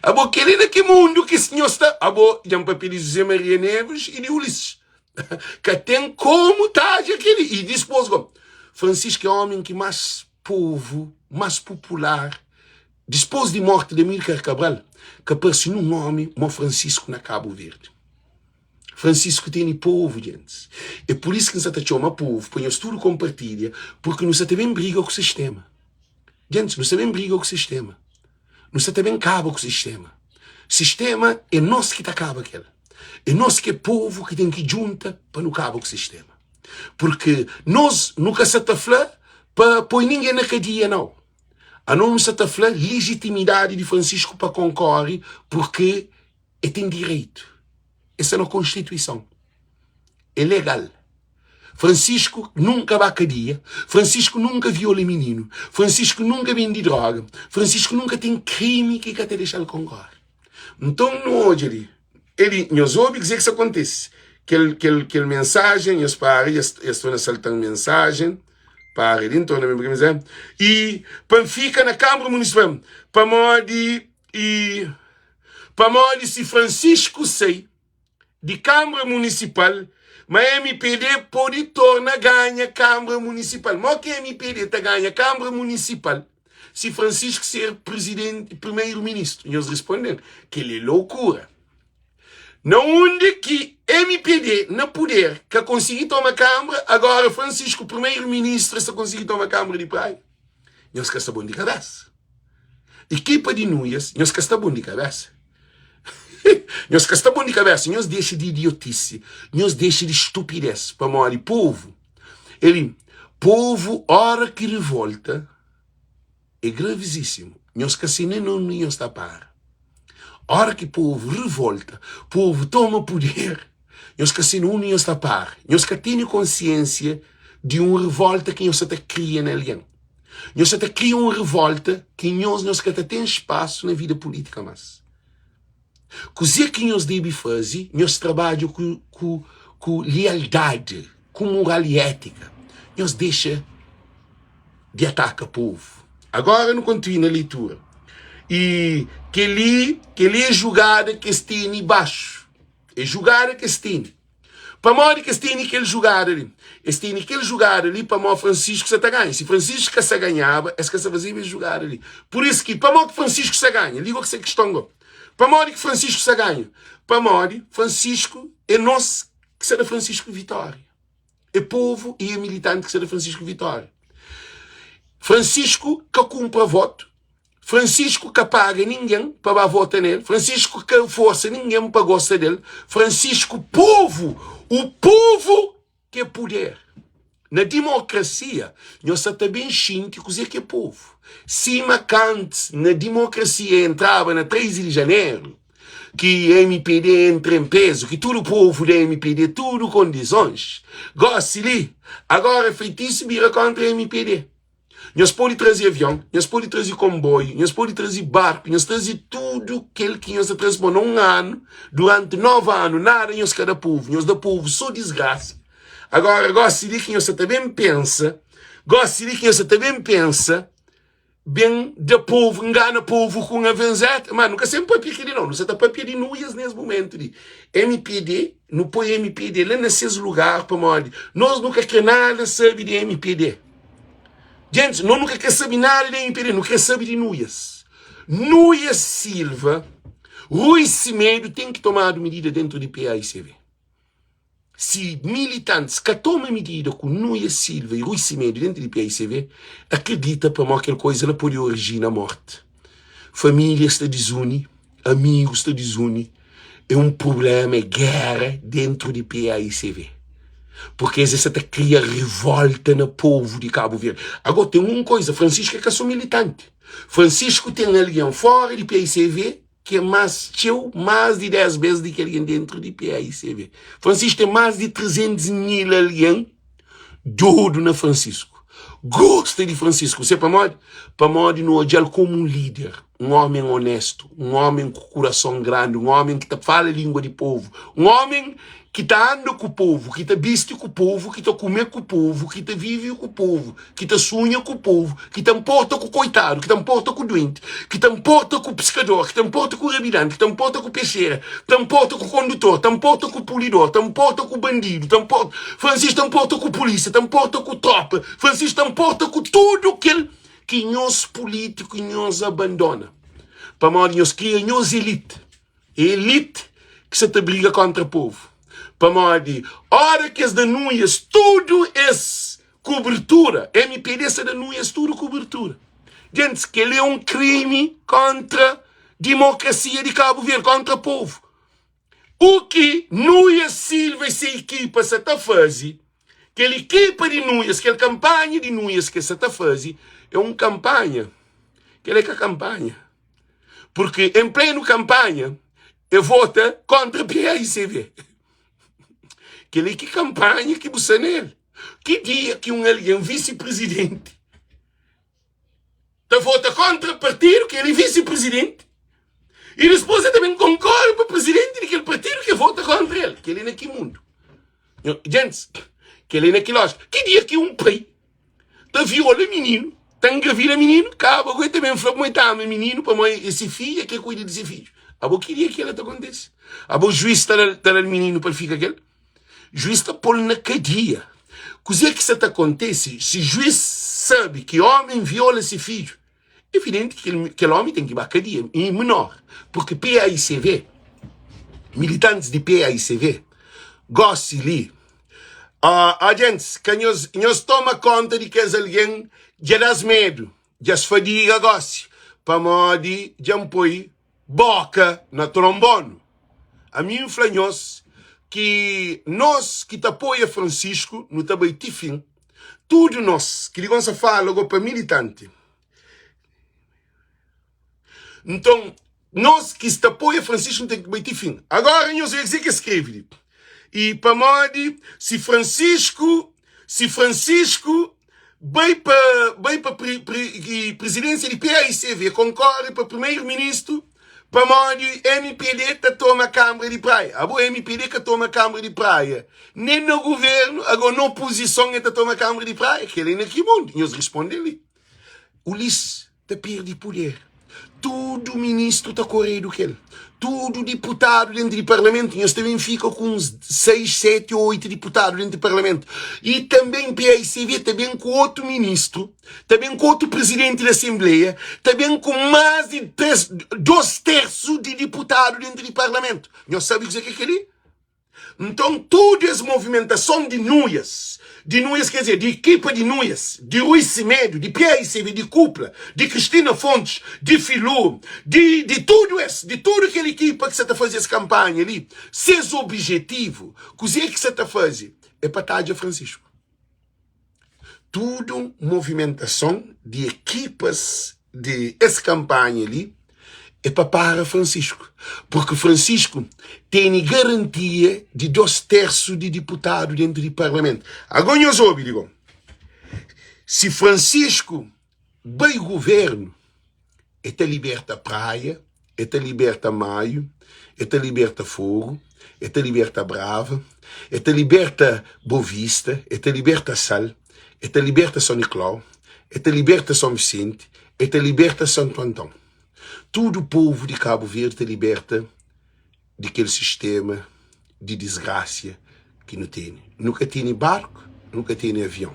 Abo keli na ki mundu ki nhos sta? Abo dja-m papia di José Maria Neves i di Ulisses. Ka ten komu tadja keli. I dispos go, Francisco é omi ki mas povu, mas popular. Dispos di morti di Amílcar Cabral, ka parse nun omi mo Francisco na Kabu Verdi. Francisco tene povu, djentis. É pur isu ki N sa ta txoma povu pa nhos tudu konpartilha, purki nu sa ta ben briga ku sistema. Djentis, nu sta ben briga ku sistema. Nu sta ta ben kaba ku sistema. Sistema é nos ki ta kaba ku el. É nos ki é povu ki ten ki djunta pa nu kaba ku sistema. Purki nos nu ka sa ta fla pa poi ningen na kadia, nau. Anos nu sa ta fla lijitimidadi di Francisco pa konkore purki e ten direitu. E sta na konstituison. É legal. Francisco nunka ba kadia, Francisco nunka viola mininu, Francisco nunka bendi droga, Francisco nunka ten krimi ki ka ta dexa-l konkore. Nton nu odja li, el nhos obi kuzê ki sta kontise. Kel, kel, kel mensajen, nhos para, es, es torna salta-m mensajen, para li, N torna ben pa I pa N fika na Kanbra Munisipal, pamodi, i, pamodi si Francisco sai, di Kanbra Munisipal ma mpd pode torna ganha Kanbra Munisipal. Mo ki mpd ta ganha Kanbra Munisipal si Francisco ser prizidenti, primeru ministru? Nhos risponde-m, kel-li é lokura. Na undi ki mpd na puder ka konsigi toma Kanbra, agora Francisco primeru ministru es ta konsigi toma Kanbra di Praia? Nhos ka sta bon di kabesa. Ekipa di Nuias, nhos ka sta bon di kabesa. Nhos ka sta bon di kabesa, nhos dexa di idiotisi, nhos dexa di stupidez, pamodi povu, eli, povu ora ki rivolta é gravizisimu, nhos ka se nen undi nhos ta para. Ora ki povu rivolta, povu toma puder, nhos ka se nen undi nhos ta para. Nhos ka tene konsiensia di un rivolta ki nhos sa ta kria na algen. Nhos sa ta kria un revolta ki nhos nhos ka ta ten spasu na vida pulítika más. Kuzê ki nhos debe faze? Nhos trabadja ku, ku, ku lialdadi, ku moral i étika. Nhos dexa di ataka povu. Agora nu kontinua na leitura. I kel-li, kel-li é jugada ki es tene baxu. É jugada ki es tene. Pamodi ki es tene kel jugada li? Es tene kel jugada li pamodi Francisco sa ta ganha. Si Francisco ka sa ganhaba, es ka sa fazeba es jugada li. Pur isu ki, pamodi ki Francisco sa ganha? Liga ku se kiston go. Pamodi ki Francisco sa ganha? Pamodi Francisco é nos ki sa da Francisco vitória. É povu e é militanti ki sa da Francisco vitória. Francisco ka kunpra votu, Francisco ka paga ningen pa ba vota nel, Francisco ka forsa ningen pa gosta del, Francisco povu, o povu ki é puder. Na dimokrasia, nhos sa ta ben xinti kuzê ki é povu. Sima kantis na dimokrasia entraba na 13 di janeru, ki mpd entra en pezu, ki tudu povu da mpd tudu kondisons, gosi li, agora feitisu bira kontra mpd. Nhos pode traze avion, nhos pode traze konboiu, nhos pode traze barku, nhos traze tudu kel ki nhos ta traze pa na un anu, duranti novi anu, nada nhos ka da povu, nhos da povu so disgrasa. Agora, gosi li ki nhos sa ta ben pensa, gosi li ki nhos sa ta ben pensa, ben da povu, ngana povu ku un aviãozeta, ma nu ka sen papia keli nau, nu sa ta papia di nuias nes mumentu li. Mpd, nu poi mpd la na ses lugar pamodi nos nu ka kre nada sabe di mpd. Gentis, no nu ka kre sabe nada di mpd, nu kre sabe di nuias. Nuias Silva, Rui Semedo ten ki tomadu midida dentru di PAICV. Si militantis ka toma midida ku Nuias Silva y Rui Semedo dentru di PAICV, akredita pamó kel koiza la pode orijina morti. Famílias ta dizuni, amigus ta dizuni, é un prubléma, é géra dentru di PAICV. Purki es sa ta kria rivolta na povu di Kabu Verdi. Agó ten un koiza, Francisco é ka so militanti. Francisco ten algen fora di PAICV ki é más txeu, más di 10 bes di ki algen dentru di PAICV. Francisco ten más di 300 mil algen dodu na Francisco. Gosta di Francisco. Se pamodi? Pamodi nu odja-l komu un líder, un ómen onéstu, un ómen ku kurason grandi, un ómen ki ta fala língua di povu, un ómen ki ta anda ku povu, ki ta bisti ku povu, ki ta kume ku povu, ki ta vive ku povu, ki ta sunha ku povu, ki ta nporta ku koitadu, ki ta nporta ku duenti, ki ta nporta ku piskador, ki ta nporta ku rabidanti, ki ta nporta ku pexera, ta nporta ku kondutor, ta nporta ku pulidor, ta nporta ku bandidu, ta nporta, Francisco ta nporta ku pulísia, ta nporta ku tropa, Francisco ta nporta ku tudu kel ki nhos pulítiku nhos abandona, pamodi nhos kria nhos elite. É elite ki sa ta briga kontra povu. Pamodi ora ki es da Nuias tudu es kubertura, mpd sa da Nuias tudu kubertura. Gentis, kel-li é un krimi kontra dimokrasia di Kabu Verdi, kontra povu. U ki Nuias Silva y se ekipa sa ta faze, kel ekipa di Nuias, kel kanpanha di Nuias ki es sa ta faze, é un kanpanha, kel-li é ka kanpanha. Porque em pleno campanha e vota contra PAICV. Kel-li ki campanha ki bu sta nel? Ki dia ki un algen vice-presidente ta vota contra partido ki el é vice-presidente e dipôs el ta ben concorre pa presidente di kel partido ki vota contra el? Kel-li na ki mundu? Gentis, kel-li na ki lógica? Ki dia ki un pai ta viola mininu, ta engravida mininu, kaba ku el ta ben fla ma el ta ama mininu pamodi é se fidju, el krê kuida di se fidju. Abo ki dia kel-la ta kontise? Abo juiz ta da-l mininu pa el fika ku el? Juiz ta pô-l na kadia. Kuzê ki sa ta kontise si juiz sabe ki ómi viola se fidju? Evidenti ki kel ómi ten ki ba kadia, i menor, purki PAICV, militantis di PAICV, gósi li, Ó, gentis, ka nhos, nhos toma kónta di kes algen dja da-s medu, dja es fadiga gósi, pamodi dja N poi bóka na tronbonu. Ami N fla nhos ki nos ki ta apoia Fransisku, nu ta bai ti fin. Tudu nos, ki li gonsa fala go pa militanti. Nton, nos ki sta apoia Francisco nu ten ki bai ti fin. Agora nhos obi kuzê ki el skrebe li. I pamodi si Francisco, si Francisco bai pa bai pa pri, pri, presidência di PAICV, konkore pa primeiro-ministro, pamodi mpd ta toma Câmara di Praia. Abo mpd ka toma Câmara di Praia, nem na governo, agora na oposição el ta toma Câmara di Praia. Kel-li na ki mundu? Nhos responde li. Ulisses ta perde puder. Tudu ministru ta koredu ku el. Tudu diputadu dentu di parlamentu, nhos ta ben fika ku uns 6, 7 ô 8 diputadu dentu di parlamentu. I tanben paicv ta ben ku otu ministru, ta ben ku otu prizidenti di asenbleia, ta ben ku más di 3, 2 tersu di diputadu dentu di parlamentu. Nhos sabe kuzê ki é kel-li? Nton, tudu es movimentason di Nuias, di Nuias, ker dizer, di ekipa di Nuias, di Rui Semedo, di PAICV, di Cupla, di Cristina Fontes, di Filú, di, di tudu es, di tudu kel ekipa ki sa ta faze es kanpanha li, ses obijetivu, kuzê ki sa ta faze, é pa tadja Francisco. Tudu movimentason di ekipas di es kanpanha li é pa para Francisco, porque Francisco tene garantia di dos tersu di diputadu dentu di parlamentu. Ago nhos obi li go, si Francisco bai guvernu, E ta liberta Praia, e ta liberta Maio, e ta liberta Fogo, e ta liberta Brava, e ta liberta Bovista, e ta liberta Sal, e ta liberta São Nicolau, e ta liberta São Vicente, e ta liberta Santo Antão. Tudu povu di Cabo Verde ta liberta di kel sistema di disgrasia ki nu tene. Nu ka tene barku, nu ka tene avion.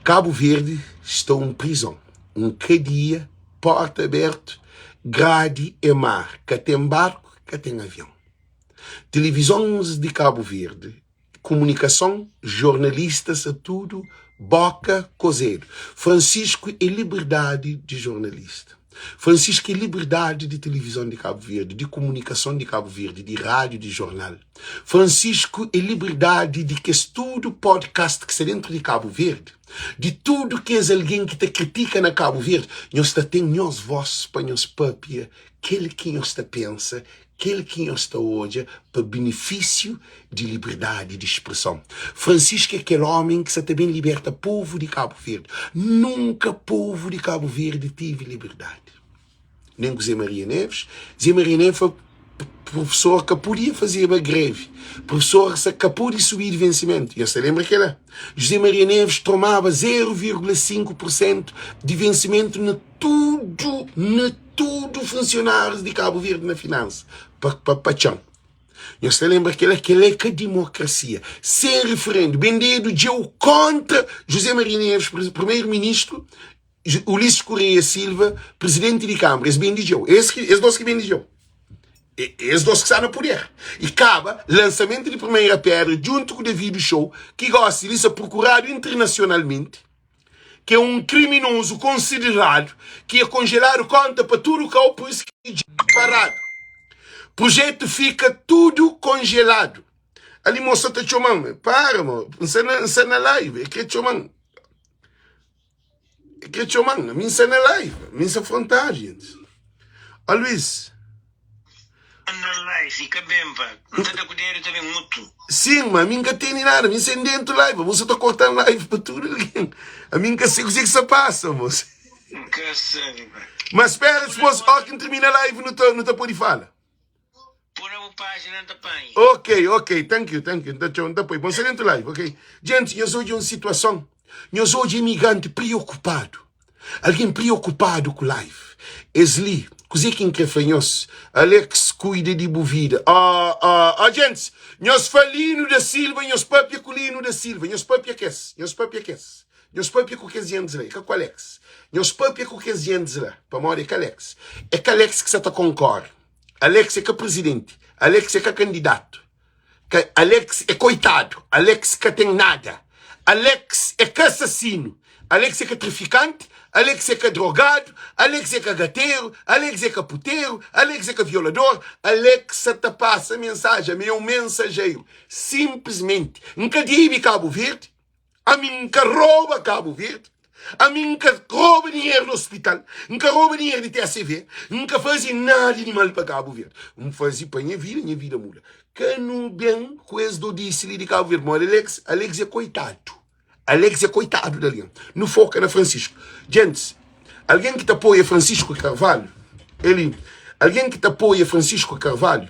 Kabu Verdi sta un prizon, un kadia, porta abertu, gradi e mar. Ka ten barku, ka ten avion. Tilivizons di Kabu Verdi Komunikason, jornalista sa tudu boka kozedu. Francisco é liberdadi di jornalista. Francisco é liberdadi di tilivizon di Kabu Verdi, di komunikason di Kabu Verdi, di rádiu, di jornal. Francisco é liberdadi di kes tudu podcast ki sta dentru di Kabu Verdi, di tudu kes algen ki ta kritika na Kabu Verdi. Nhos ta ten nhos vós pa nhos papia kel ki nhos ta pensa, Kel ki nhos ta odja pa benefísiu di liberdadi di spreson. Francisco é kel ómi ki sa ta ben liberta povu di Kabu Verdi. Nunka povu di Kabu Verdi tive liberdadi. Nen ku Zé Maria Neves. Zé Maria Neves fla profesor ka podia fazeba grevi. Profesor sa ka pode subir di vensimentu. Nhos ta lenbra kela? José Maria Neves tomaba 0,5 por sentu di vensimentu na tudu, na tudu funsionárius di Kabu Verdi na finansa pa, pa, pa txan. Nhos ta lenbra kela? Kela é ka dimokrasia. Sen referendu, bendedu djeu kontra José Maria Neves, primeiro-ministru, Ulisses Correia Silva, presidenti di Kâmara. Es bende djeu. Es, es dos ki bende djeu. Es dos ki sta na puder. I kaba lansamentu di primeira pedra djuntu ku David Show, ki gosi li sta prokuradu internasionalmenti. ki é un kriminozu konsideradu ki é konjeladu konta pa tudu kau pur isu ki dja paradu prujetu fika tudu konjeladu ali mosa ta txoman para mo N sta na N sta na live e kre txoman e kre txoman ami N sta na live ami N sta frontadu gentis ó Luis. Na live ka ben pa N ta da ku dedu ta ben mutu. Sim, ma ami N ka teni nada, ami sem dentu live, abo sa ta kortan live pa tudu algen, ami N ka sei kuzê ki sa pasa mos. N ka sabi pa. Ma spera dipôs ora ki N termina live nu ta nu ta podi fala. Pô na bu página N ta panha. Ok, ok, thank you, thank you, N ta txeu, N ta poi, bon sa dentu live, ok. Djenti, nhos odja un situason, nhos odja imigranti priokupadu. Algen preokupadu ku life. Es li, kuzê ki N kre fla nhos? Alex, kuida di bu vida. Oh, oh, oh, gentis, nhos fla Lino da Silva, nhos papia ku Lino da Silva, nhos papia kes, nhos papia kes, nhos papia ku kes gentis la, é ka ku Alex. Nhos papia ku kes gentis la, pamodi é ka Alex. É ka Alex ki sa ta konkore. Alex é ka prizidenti, Alex é ka kandidatu. Ka Alex é koitadu, Alex ka ten nada. Alex é ka asasinu, Alex é ka trafikanti, Alex é ka drogadu, Alex é ka gateru, Alex é ka puteru, Alex é ka violador. Alex sa ta pasa mensaji, ami é un mensajeru. Sinplismenti, N ka debe Kabu Verdi. Ami N ka roba Kabu Verdi, ami N ka roba dinheru di ospital, N ka roba dinheru di TSV, N ka faze nada di mal pa Kabu Verdi. N faze pa nha vida, nha vida muda. Ka nu ben ku es dodisi li di Kabu Verdi, modi Alex, Alex é koitadu. Alex é koitadu di algen. Nu foka na Francisco. Gentis, algen ki ta apoia Francisco Carvalho, eli, algen ki ta apoia Francisco Carvalho,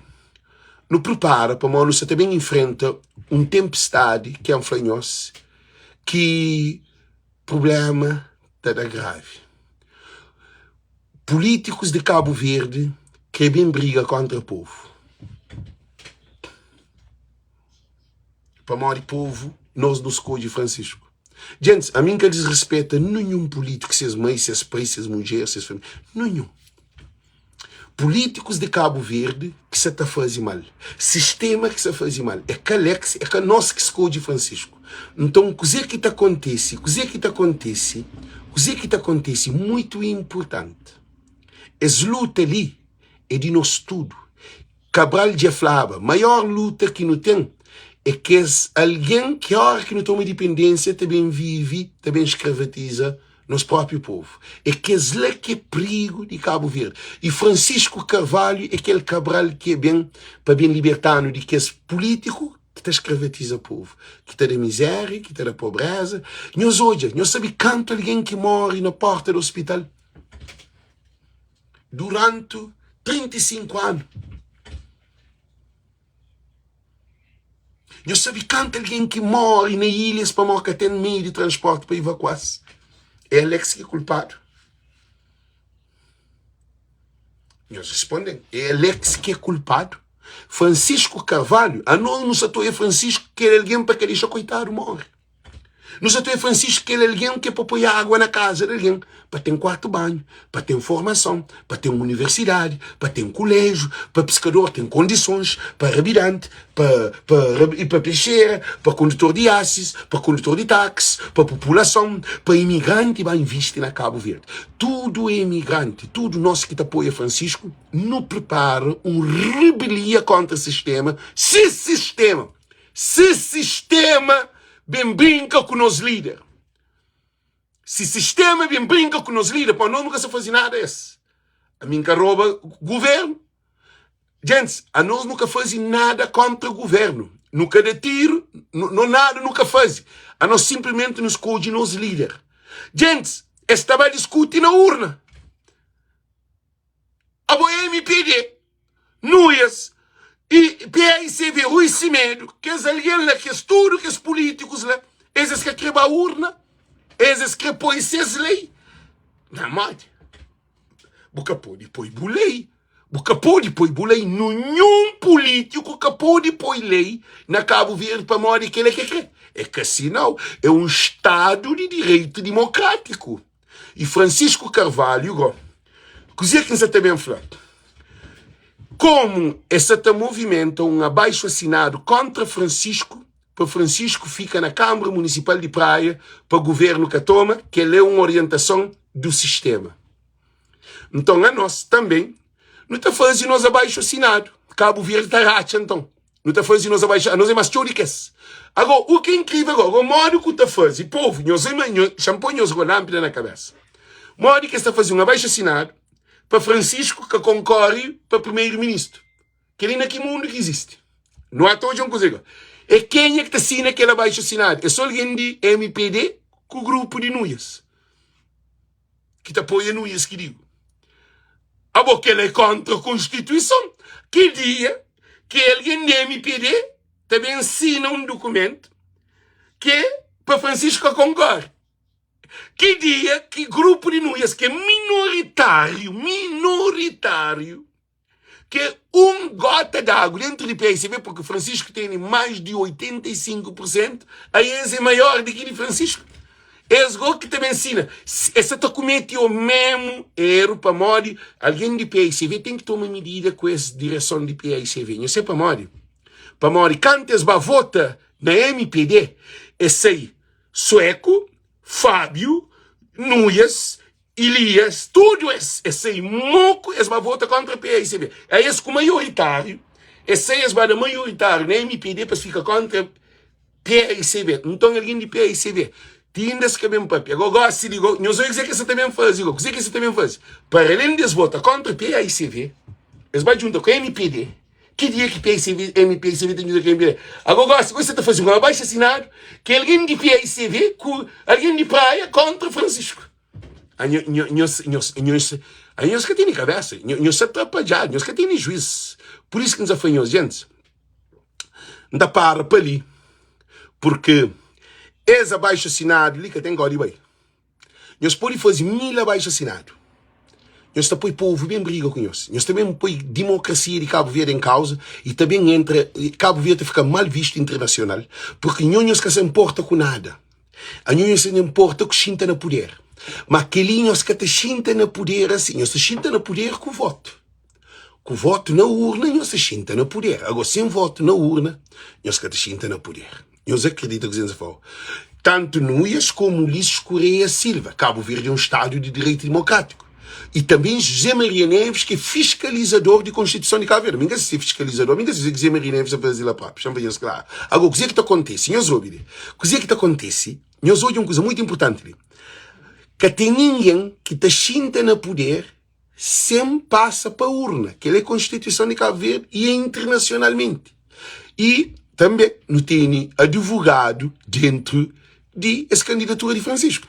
Nu pripara pamodi nu sta ta ben infrenta un tenpestadi ki N fla nhos ki prubléma ta da gravi. Pulítikus di Kabu Verdi. Krê ben briga kóntra povu. Pamodi povu, nos nu skodje Francisco. Djentis, ami N ka disrispeta ninhun pulítiku, ses mai, ses pai, ses mudjer, ses família, ninhun. Pulítikus di Kabu Verdi ki sa ta faze mal, sistéma ki sa faze mal, é ka Alex, é ka nos ki skodje Francisco. Nton, kuzê ki ta kontise, kuzê ki ta kontise, kuzê ki ta kontise, muitu inpurtanti, es luta li é di nos tudu. Cabral dja flaba, maior luta ki nu ten é kes algen ki ora ki nu toma indipendênsia ta ben vive, ta ben skravatiza nos própi povu. É kes la ki é prigu di Kabu Verdi. Y Francisco Carvalho é kel Cabral ki é ben pa ben liberta-nu di kes pulítiku ki ta skravatiza povu, ki ta da mizéria, ki ta da pobréza. Nhos odja, nhos sabe kantu algen ki móre na pórta di ospital? Durantu 35 anu. Nhos sabe kantu algen ki móre na ilhas pamodi ka ten meiu di transporti pa ivakua-s? É Alex ki é kulpadu? Nhos responde-m, é Alex ki é kulpadu? Francisco Carvalho, anos nu sa ta oia Francisco kel algen pa ka dexa koitadu móre. Nu sa ta oia Francisco kel algen ki é pa poi agua na kaza di algen, pa ten kuartu banhu, pa ten formason, pa ten universidadi, pa ten kuléjiu, pa piskador ten kondisons, pa rabidanti, pa pa pa pexera, pa kondutor di asis, pa kondutor di taksi, pa populason, pa imigranti ba invisti na Kabu Verdi. Tudu imigranti, tudu nos ki ta apoia Francisco, nu pripara un rebelia kontra sistema, si sistema Si sistema ben brinka ku nos lider, si sistema ben brinka ku nos lider, pa nos nu ka sa faze nada es. Ami N ka roba guvernu. Gentis, anos nu ka faze nada kontra guvernu. Nu ka da tiru, no nada nu ka faze. Anos sinplimenti nu skodje nos lider. Gentis, es ta ba diskuti na urna. Abo é MPD, Nuias e PAICV, Rui Semedo, kes algen la, kes tudu kes pulítikus la, es es ka kre ba urna, es es kre poi ses lei. Na modi? Bu ka pode poi bu lei, bu ka pode poi bu lei, ninhun pulítiku ka pode poi lei na Kabu Verdi pamodi kel-la ke kre. É ka si nau, é un stadu di direitu dimokrátiku. E Francisco Carvalho go, kuzê ki N sa ta ben fla? Komu es sa ta movimenta un abaixo asinadu kontra Francisco pa Francisco fika na Kâmara Munisipal di Praia pa guvernu ka toma, kel é un orientason du sistema. Nton anos tanben nu ta faze nos abaixo asinadu. Kabu Verdi ta ratxa nton. Nu ta faze nos abaixo, anos é más txeu di kes. Agora, u ki é inkrivel agora, agora modi ku ta faze, povu, nhos é nho, xa-m poi nhos go lánpida na kabesa. Modi ki es ta faze un abaixo asinadu pa Francisco ka konkore pa primeiro ministru? Kel-li na ki mundu ki izisti? Nu ata odja un kuza igual. É kenha ki ta sina kel abaixo asinadu? É so algen di MPD ku grupu di Nuias. Ki ta apoia Nuias ki digo. Abo kel é kontra konstituison. Ki dia ki algen di MPD ta ben sina un dukumentu ki pa Francisco ka konkore? Ki dia ki grupu di Nuias ki é minoritáriu, minoritáriu, ke un gota de água dentro de PSB, porque Francisco tem mais de 85%, aí esse é maior do que de Francisco. Esse gol que também ensina. Esse tá comete o mesmo erro para modi. Alguém de PSV tem que tomar medida com essa direção de PSV. Não sei para modi. Para modi, cantes ba vota na MPD, esse aí, Sueco, Fábio, Nuias, Ilias, tudu es, es sai moku, es ba vota kontra PAICB. A es ku maioritáriu, es sai es ba da maioritáriu na MPD pa es fika kontra PAICB. Nton algen di PAICB, ti inda es ka ben papia. Go gosi di go, nhos obi kuzê ki es sa ta ben faze go, kuzê ki es sa ta ben faze? Para alén di es vota kontra PAICB, es ba djunta ku MPD. Ki dia ki PAICV, MPAICV ta djuda ku MPD? Ago gosi, gosi sa ta faze un abaixo asinadu ki algen di PAICV ku algen di Praia kontra Francisco. Nhos, nhos, nhos, nhos ka tene kabesa, nhos sta trapadjadu, nhos ka tene juiz. Pur isu ki N ta fla nhos, gentis, N ta para pa li, purki es abaixo asinadu li ka ten kódi bai. Nhos pode faze mil abaixo asinadu. Nhos ta poi povu ben briga ku nhos. Nhos ta ben poi dimokrasia di Kabu Verdi en kauza y ta ben entra, Kabu Verdi ta fika mal vistu internasional, purki nho nhos ka sa nporta ku nada. Anho nhos sa nporta ku xinta na puder. Ma keli nhos ka ta xinta na puder asi, nhos ta xinta na puder ku votu. Ku votu na urna nhos ta xinta na puder. Ago sen votu na urna nhos ka ta xinta na puder. Nhos akredita kuzê N sa fla? Tantu Nuias komu Ulisses Correia Silva, Kabu Verdi é un stadu di direitu dimokrátiku. I tanbê José Maria Neves ki é fiskalizador di Konstituison di Kabu Verdi. Mi N ka sa si é fiskalizador, mi N ka sa si kuzê Maria Neves ta faze la própi. Xa-m fla nhos klaru. Agora, kuzê ki ta kontese? Nhos obi li. Kuzê ki ta kontese? Nhos odja un kuza mutu inpurtanti li. Ka ten ningen ki ta xinta na puder sen pasa pa urna. Kel é Konstituison di Kabu Verdi i é internasionalmenti. I tanbe nu tene advogadu dentru di es kandidatura di Francisco.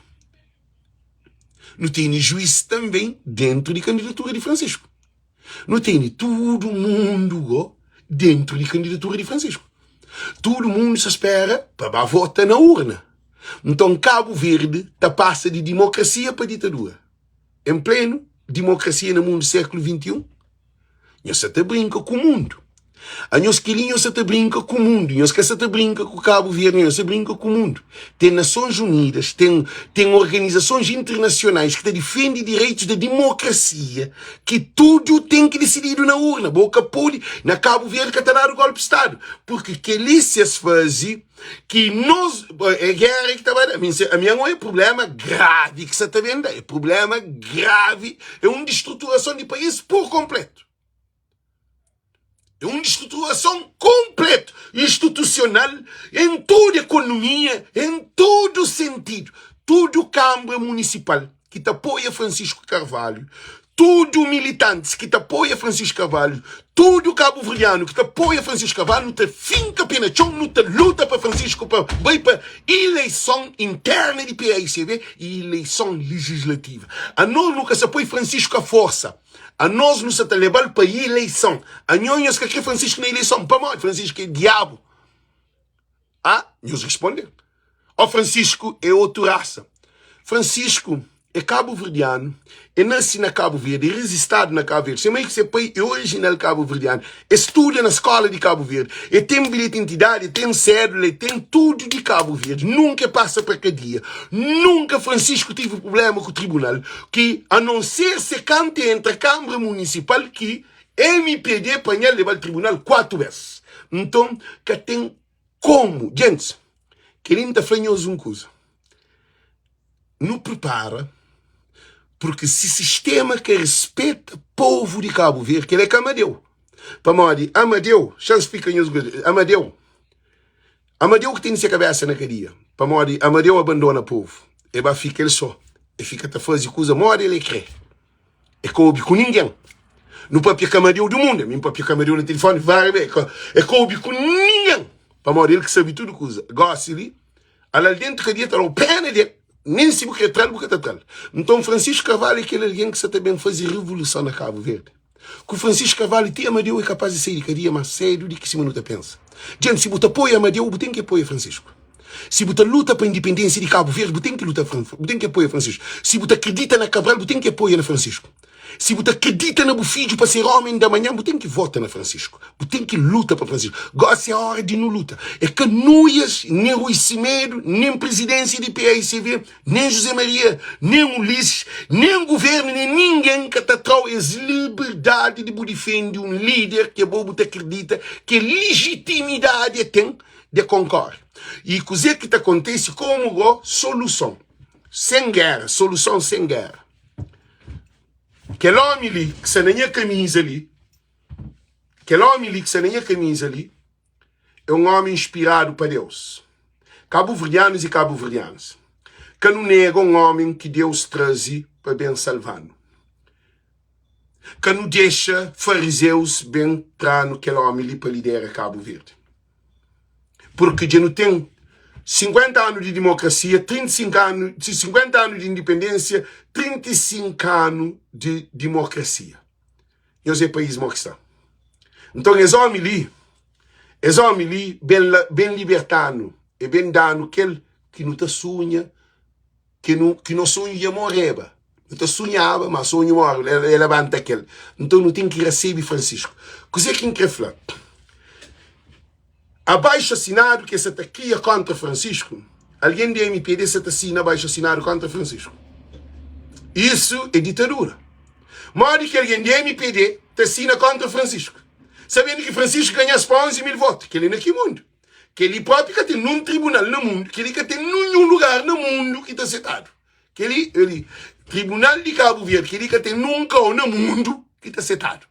Nu tene juiz tanbe dentru di kandidatura di Francisco. Nu tene tudu mundu go dentru di kandidatura di Francisco. Tudu mundu sa spera pa ba vota na urna. Nton Kabu Verdi ta pasa di dimokrasia pa ditadura. En plenu dimokrasia na mundu sékulu 21, nhos sa ta brinka ku mundu. Anhos kel-li nhos sa ta brinka ku mundu, nhos ka sa ta brinka ku Kabu Verdi, nhos sa brinka ku mundu. Ten Nasons Unidas, ten, ten organizasons internasionais ki ta difende direitus da dimokrasia, ki tudu ten ki disididu na urna. Bo ka pode, na Kabu Verdi ka ta dadu golpi stadu, purki kel-li si es faze, Ki nos é géra ki ta ba da. Mi ami ango é prublema gravi ki sa ta ben da. É prublema gravi, é un distruturason di país pur konpletu. É un distruturason konpletu, institusional, en tudu ekonomia, en tudu sentidu. Tudu kanbra munisipal ki ta apoia Francisco Carvalho, tudu militantis ki ta apoia Francisco Carvalho, tudu kabuverdianu ki ta apoia Francisco Carvalho, nu ta finka pe na txon, nu ta luta pa Francisco pa bai pa ileison interna di PAICV i ileison legislativa. Anos nu ka sa poi Francisco a forsa, anos nu sa ta lebal pa ileison. Anho nhos ka kre Francisco na ileison, pamodi Francisco é diabu? Ah, nhos responde. Ó Francisco é otu rasa. Francisco é kabuverdianu, é nasi na Kabu Verdi, é rezistadu na Kabu Verdi. Se mai ku se pai é orijinal kabuverdianu. É studa na skola di Kabu Verdi. É ten bilheti identidadi, é ten sédula, é ten tudu di Kabu Verdi. Nunka é pasa pa kadia. Nunka Francisco tive prublema ku tribunal, ki a non ser se kantu é entra Kanbra Munisipal ki MPD panha-l leba-l tribunal 4 bes. Nton ka ten Komu? Gentis, kel-li N ta fla nhos un kuza, nu pripara, purki si sistéma ka rispeta povu di Kabu Verdi, kel-li é ka Amadeu. Pamodi Amadeu, xa-m splika nhos un kuza, Amadeu, Amadeu ki tene se kabésa na kadia, pamodi Amadeu abandona povu, e ba fika el sô, e fika ta faze kuza modi el é kre. E ka obi ku ningen. Nu papia ku Amadeu di mundu. Ami N papia ku Amadeu na tilifoni várias bes. E ka obi ku ningen. Pamodi el ki sabe tudu kuza. Gosi li, ala-l dentu kadia ta da-u pena di el. Nen si bu kre tra-l, bu ka ta tra-l. Nton, Francisco Carvalho é kel algen ki sa ta ben faze revoluson na Kabu Verdi. Ku Francisco Carvalho, ti Amadeu é kapaz di sai di kadia más sedu di ki sima nu ta pensa. Djenti, si bu ta apoia Amadeu, bu ten ki apoia Francisco. Si bu ta luta pa indipendênsia di Kabu Verdi, bu ten ki luta bu ten ki apoia Francisco. Si bu ta kridita na Cabral, bu ten ki apoia na Francisco. Si bu ta kridita na bu fidju pa ser omen di amanhan, bu ten ki vota na Francisco. Bu ten ki luta pa Francisco. Gosi é ora di nu luta. É ka Nuias, nen Rui Semedo, nen prizidênsia di paicv, nen José Maria, nen Ulisses, nen guvernu, nen ningen ka ta tra-u es liberdadi di bu difende un lider ki abo bu ta kridita ke lijitimidadi e ten de konkore. I kuzê ki ta kontese komu go soluson sen gera, soluson sen gera. Kel omi li ki sta na nha kamiza li, kel omi li ki sta na nha kamiza li é un omi inspiradu pa Deus. Kabuverdianus i kabuverdianas, ka nu nega un omi ki Deus traze pa ben salva-nu. Ka nu dexa farizeus ben tra-nu kel omi li pa lidera Kabu Verdi. Purki dja nu ten 50 anu di dimokrasia, 35 anu, 50 anu di indipendensia, 35 anu di dimokrasia. Nhos é país mo ki sta. Nton es omi li, es omi li ben, ben liberta-nu, e ben da-nu kel ki nu ta sunha, ki nu, ki nos sonhu dja moreba. Nu ta sunhaba, ma sonhu móre, el labanta kel. Nton nu ten ki rasebe Francisco. Kuzê ki N krê fla? Abaixo asinadu ki es sa ta kria kóntra Francisco, algen di mpd sa ta sina abaixo asinadu kóntra Francisco. Isu é ditadura. Modi ki algen di mpd ta sina kóntra Francisco, sabendu ki Francisco ganha-s pa 11 mil votu? Kel-li na ki mundu? Kel-li própi ka ten nun tribunal na mundu, kel-li ka ten ninhun lugar na mundu ki ta setadu. Kel-li, kel-li, tribunal di Kabu Verdi, kel-li ka ten nun kau na mundu ki ta setadu.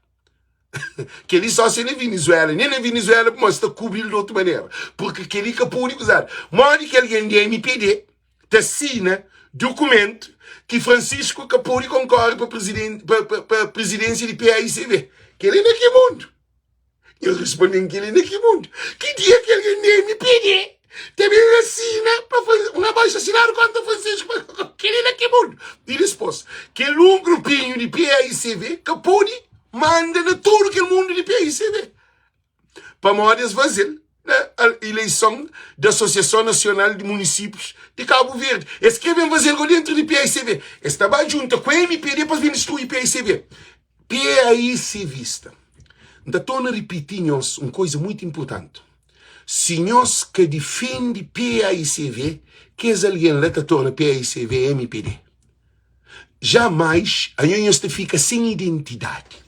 Kel-li só se na Venezuela, nen na Venezuela pamodi es ta kubri-l di otu manera, purki kel-li ka pode kuzadu. Modi ki algen di mpd ta sina dukumentu ki Francisco ka pode konkore pa preziden, pa, pa, pa prezidênsia di PAICV? Kel-li na ki mundu? Nhos responde-m kel-li na ki mundu? Ki dia ki algen di mpd ta ben asina pa faze un abaixo asinadu kontra Francisco pa kel-li na ki mundu? I dispôs, kel un grupinhu di PAICV ka pode manda na tudu kel mundu di PAICV pamodi es faze-l na ileison di Asosiason Nasional di Munisípius di Kabu Verdi. Es kre ben faze-l go dentru di PAICV. Es ta ba djunta ku mpd pa es ben distrui PAICV. PAICVista. N ta torna ripiti nhos un koiza muitu inpurtanti. Si nhos ka difende PAICV, kes algen la ta torna PAICV mpd. Jamais anho nhos ta fika sen identidadi.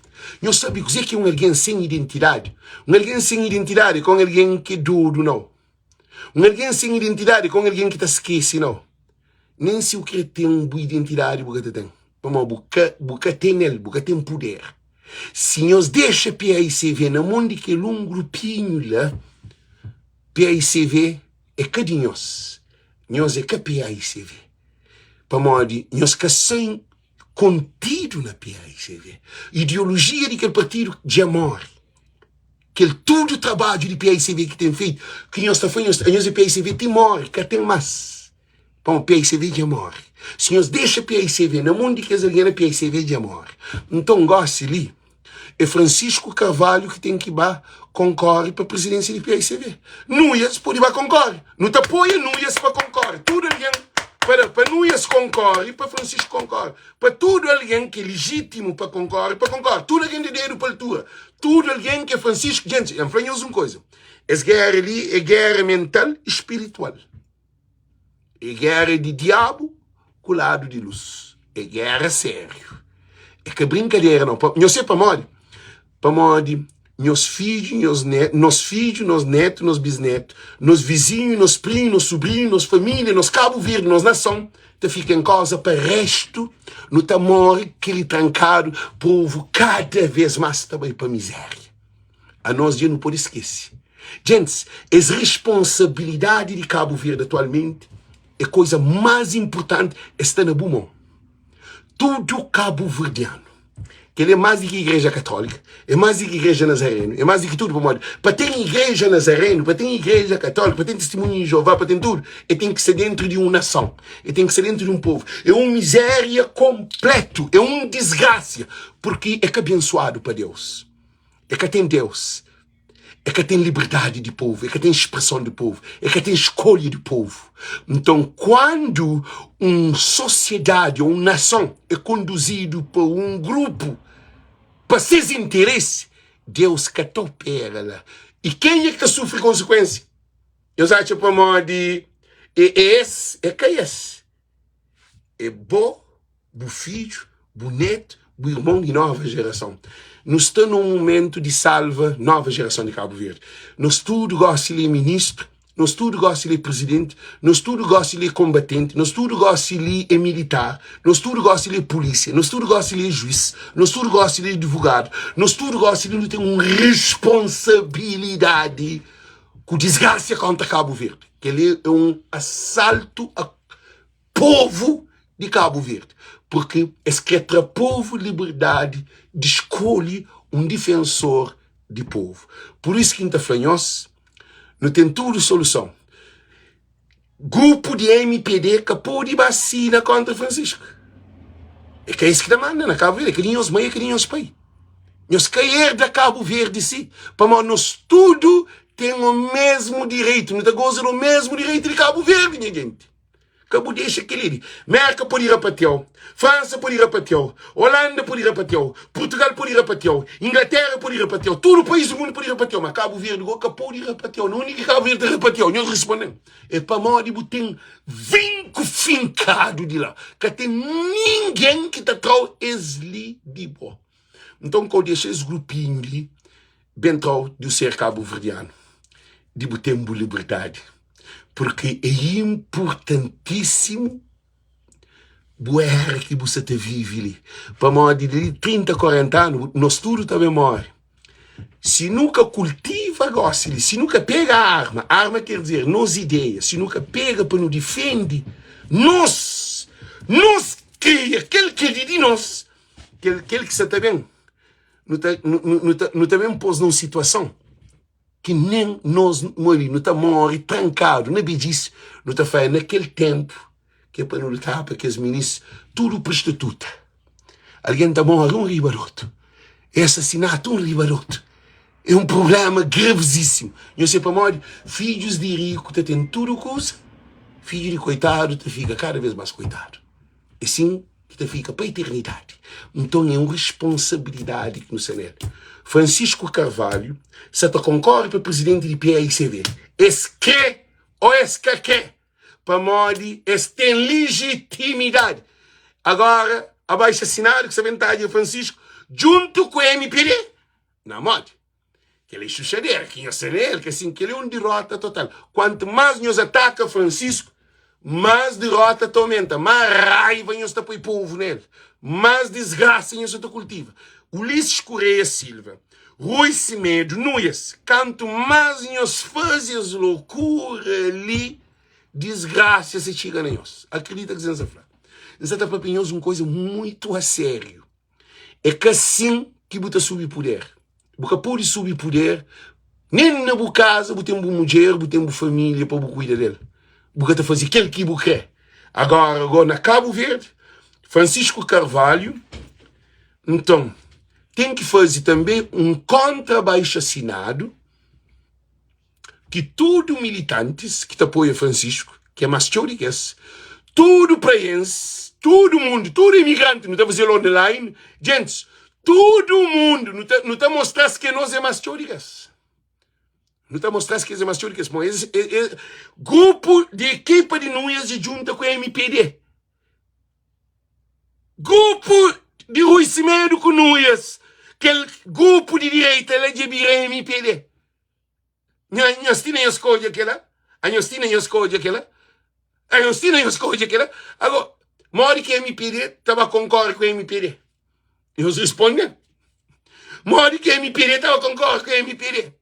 Nhos sabe kuzê ki é un algen sen identidadi? Un algen sen identidadi é ka un algen ki é dodu, nau. Un algen sen identidadi é ka un algen ki ta skese, nau. Nen si bu krê ten bu identidadi bu ka ta ten, pamodi bu ka bu ka ten el, bu ka ten puder. Si nhos dexa PAICV na mon di kel un grupinhu la, PAICV é ka di nhos, nhos é ka PAICV, pamodi nhos ka sen kontidu na PAICV. Ideolojia di kel partidu dja móre. Kel tudu trabadju di PAICV ki ten feitu, ki nhos ta fla nhos, anhos é PAICV ti móre, ka ten más. Pamodi PAICV dja móre. Si nhos dexa PAICV na mon di kes algen la, PAICV dja móre. Nton, gósi li, é Francisco Carvalho ki ten ki ba konkóre pa prizidénsia di PAICV. Nuias pode ba konkóre. Nu ta apoia Nuias pa konkóre. Tudu algen pa da pa Nuias konkóre, pa Francisco konkóre. Pa tudu algen ki é lijítimu pa konkóre, pa konkóre. Tudu algen di dedu pa altura. Tudu algen ki é Francisco. Djentis, N fla nhos un koza. Es géra li é géra mental i spiritual. É géra di diabu ku ladu di lus. É géra sériu. É ka brinkadera nau. Nhos sabe pamodi? Pamodi nhos fidju, nhos netu, nos fidju, nos netu, nos bisnetu, nos vizinhu, nos primu, nos subrinhu, nos família, nos Kabu Verdi, nos nason ta fika en koza pa restu, nu ta móre kili trankadu, povu kada vez más ta bai pa mizéria. Anos dja nu pode skese. Djentis, es responsabilidadi di Kabu Verdi atualmenti é koza más inpurtanti, es sta na bu mon. Tudu kabuverdianu. Kel-li é más di ki Igreja Katólika, é más di ki Igreja Nazarenu, é más di ki tudu. Pamodi pa ten Igreja Nazarenu, pa ten Igreja Katólika, pa ten Tistimunhu di Jeová, pa ten tudu, el ten ki sta déntu di un nason, el ten ki sta déntu di un povu. É un mizéria konplétu, é un disgrasia, purki é ka bensuadu pa Deus, é ka ten Deus. E ka ten liberdadi di povu, e ka ten spreson di povu, e ka ten skolha di povu. Nton, kuandu un sosiedadi ô un nason é konduzidu pa un grupu pa ses interesi, Deus ka ta opera la. I kenha ki ta sufri konsekuensia? Nhos atxa pamodi é es? É ka es. É bo, bu fidju, bu netu, bu irmon di nova jerason. Nu sta na un mumentu di salva nova jerason di Kabu Verdi. Nos tudu gosi li é ministru, nos tudu gosi li é prizidenti, nos tudu gosi li é konbatenti, nos tudu gosi li é militar, nos tudu gosi li é pulísia, nos tudu gosi li é juís, nos tudu gosi li é advogadu, nos tudu gosi li nu ten un responsabilidadi ku disgrasia kontra Kabu Verdi. Kel-li é un asaltu a povu di Kabu Verdi, purki es kre tra povu liberdadi di skolhi un difensor di povu. Pur isu ki N ta fla nhos, nu ten tudu soluson. Grupu di mpd ka podi ba sina kontra Francisco. É ka es ki ta manda na Kabu Verdi, é ka di nhos mai, é ka di nhos pai. Nhos ka erda Kabu Verdi si, pamodi nos tudu ten o mesmu direitu, nu ta goza di o mesmu direitu di Kabu Verdi, nha genti. Ka bu dexa kel-li di. Mérka pode rapatia-u, Fransa pode rapatia-u, Olanda pode rapatia-u, Purtugal pode rapatia-u, Inglatéra pode rapatia-u, tudu país di mundu pode rapatia-u, ma Kabu Verdi gó ka pode rapatia-u. Na undi ki Kabu Verdi ta rapatia-u? Nhos responde-m. É pamodi bu ten vinku finkadu di la. Ka ten ningen ki ta tra-u es li di bo. Nton, ka bu dexa es grupinhu li ben tra-u di bu ser kabuverdianu, di bu ten bu liberdadi, purki é inpurtantísimu bu era ki bu sa ta vive li, pamodi di li 30, 40 anu nos tudu ta ben móre. Si nu ka kultiva gósi li, si nu ka pega arma, arma ker dizer nos ideia, si nu ka pega pa nu difende nos, nos kria kel ki é di nos, kel kel ki sa ta ben, nu ta nu nu ta nu ta ben pô-s na un situason ki nen nos nu nu ta móre trankadu na bedjisa, nu ta fla na kel ténpu ki é pa nu lutaba pa kes minis tudu prostituta, algen ta móre un riba di otu, é asasinatu un riba di otu, é un prubléma gravizísimu. Nhos sabe pamodi? Fidjus di riku ta ten tudu kuza, fidju di koitadu ta fika kada bês más koitadu. É sin ki ta fika pa eternidadi. Nton é un responsabilidadi ki nu sta nel. Francisco Carvalho sa ta konkore pa prizidenti di PAICV. Es kre o es ka kre, pamodi es ten lijitimidadi. Agora, abaixo asinadu ki sa ben tadja Francisco djuntu ku MPD, na modi? Kel é xuxadera ki nhos ten na el, ke sin, kel é un dirota total. Kuantu más nhos ataka Francisco, más dirota ta aumenta, más raiva nhos ta poi povu na el, más disgrasa nhos ta kultiva. Ulisses Correia Silva, Rui Semedo, Nuias, kantu más nhos faze es lokura li, disgrasa sa txiga na nhos. Akredita kuzê N sa fla. N sa ta papia nhos un koza muitu asériu. É ka sin ki bu ta subi puder. Bu ka pode subi puder nen na bu kaza, bu ten bu mudjer, bu ten bu família pa bu kuida del. Bu ka ta faze kel ki bu kre. Agora, go na Kabu Verdi, Francisco Carvalho, nton, ten ki faze tanbe un kontra-baixo asinadu ki tudu militantis ki ta apoia Francisco, ki é más txeu di kes, tudu praense, tudu mundu, tudu imigranti, nu ta faze-l online, gentis, tudu mundu, nu ta, nu ta mostra-s ke nos é más txeu di kes. Nu ta mostra-s ke es é más txeu di kes. Bom, es, es, es, grupu di ekipa di Nuias dja djunta ku MPD. Grupu di Rui Semedo ku Nuias, kel grupu di direita la dja bira MPD. Nhos ti na nhos ka odja kela? A nhos ti na nhos ka odja kela? A nhos ti na nhos ka odja kela? Ago, modi ki MPD ta ba konkore ku MPD? Nhos responde. Modi ki MPD ta ba konkore ku MPD?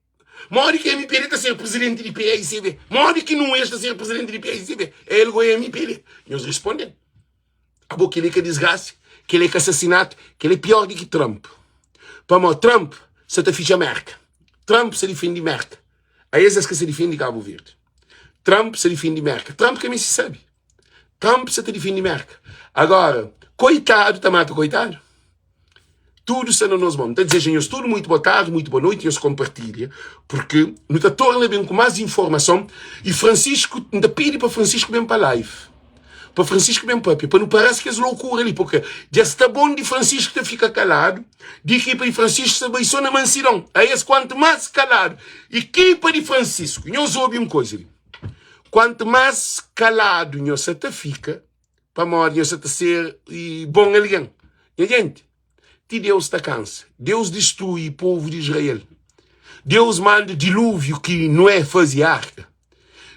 Modi ki MPD ta ser presidenti di PAICB? Modi ki Nunes ta ser presidenti di PAICB? El go MPD. Nhos responde. Abo kel-li ka disgrasa, kel-li ka asasinatu, kel-li é pior di ki Trump. Pamodi Trump sa ta fitxa Merka. Trump sa difende Merka. Aes es ka sa difende Kabu Verdi. Trump sa difende Merka. Trump ka meste sabe. Trump sa ta difende Merka. Agora, koitadu ta mata koitadu. Tudu sta na nos mon. N ta dizeja nhos tudu muitu boa tardi, muitu boa noiti, nhos konpartilha, purki nu ta torna ben ku más informason. I Francisco, N ta pidi pa Francisco ben pa live, pa Francisco ben papia, pa nu para-s kes lokura li, purki dja sta bon di Francisco ta fika kaladu, di ekipa di Francisco sta bai so na mansidon. Aes, kuantu más kaladu ekipa di Francisco, nhos obi un koza li, kuantu más kaladu nhos sa ta fika, Pamodi nhos sa ta ser bon algen. Nha jenti, ti Deus ta kansa. Deus distrui povu di Israel. Deus manda dilúviu ki Nué faze arka.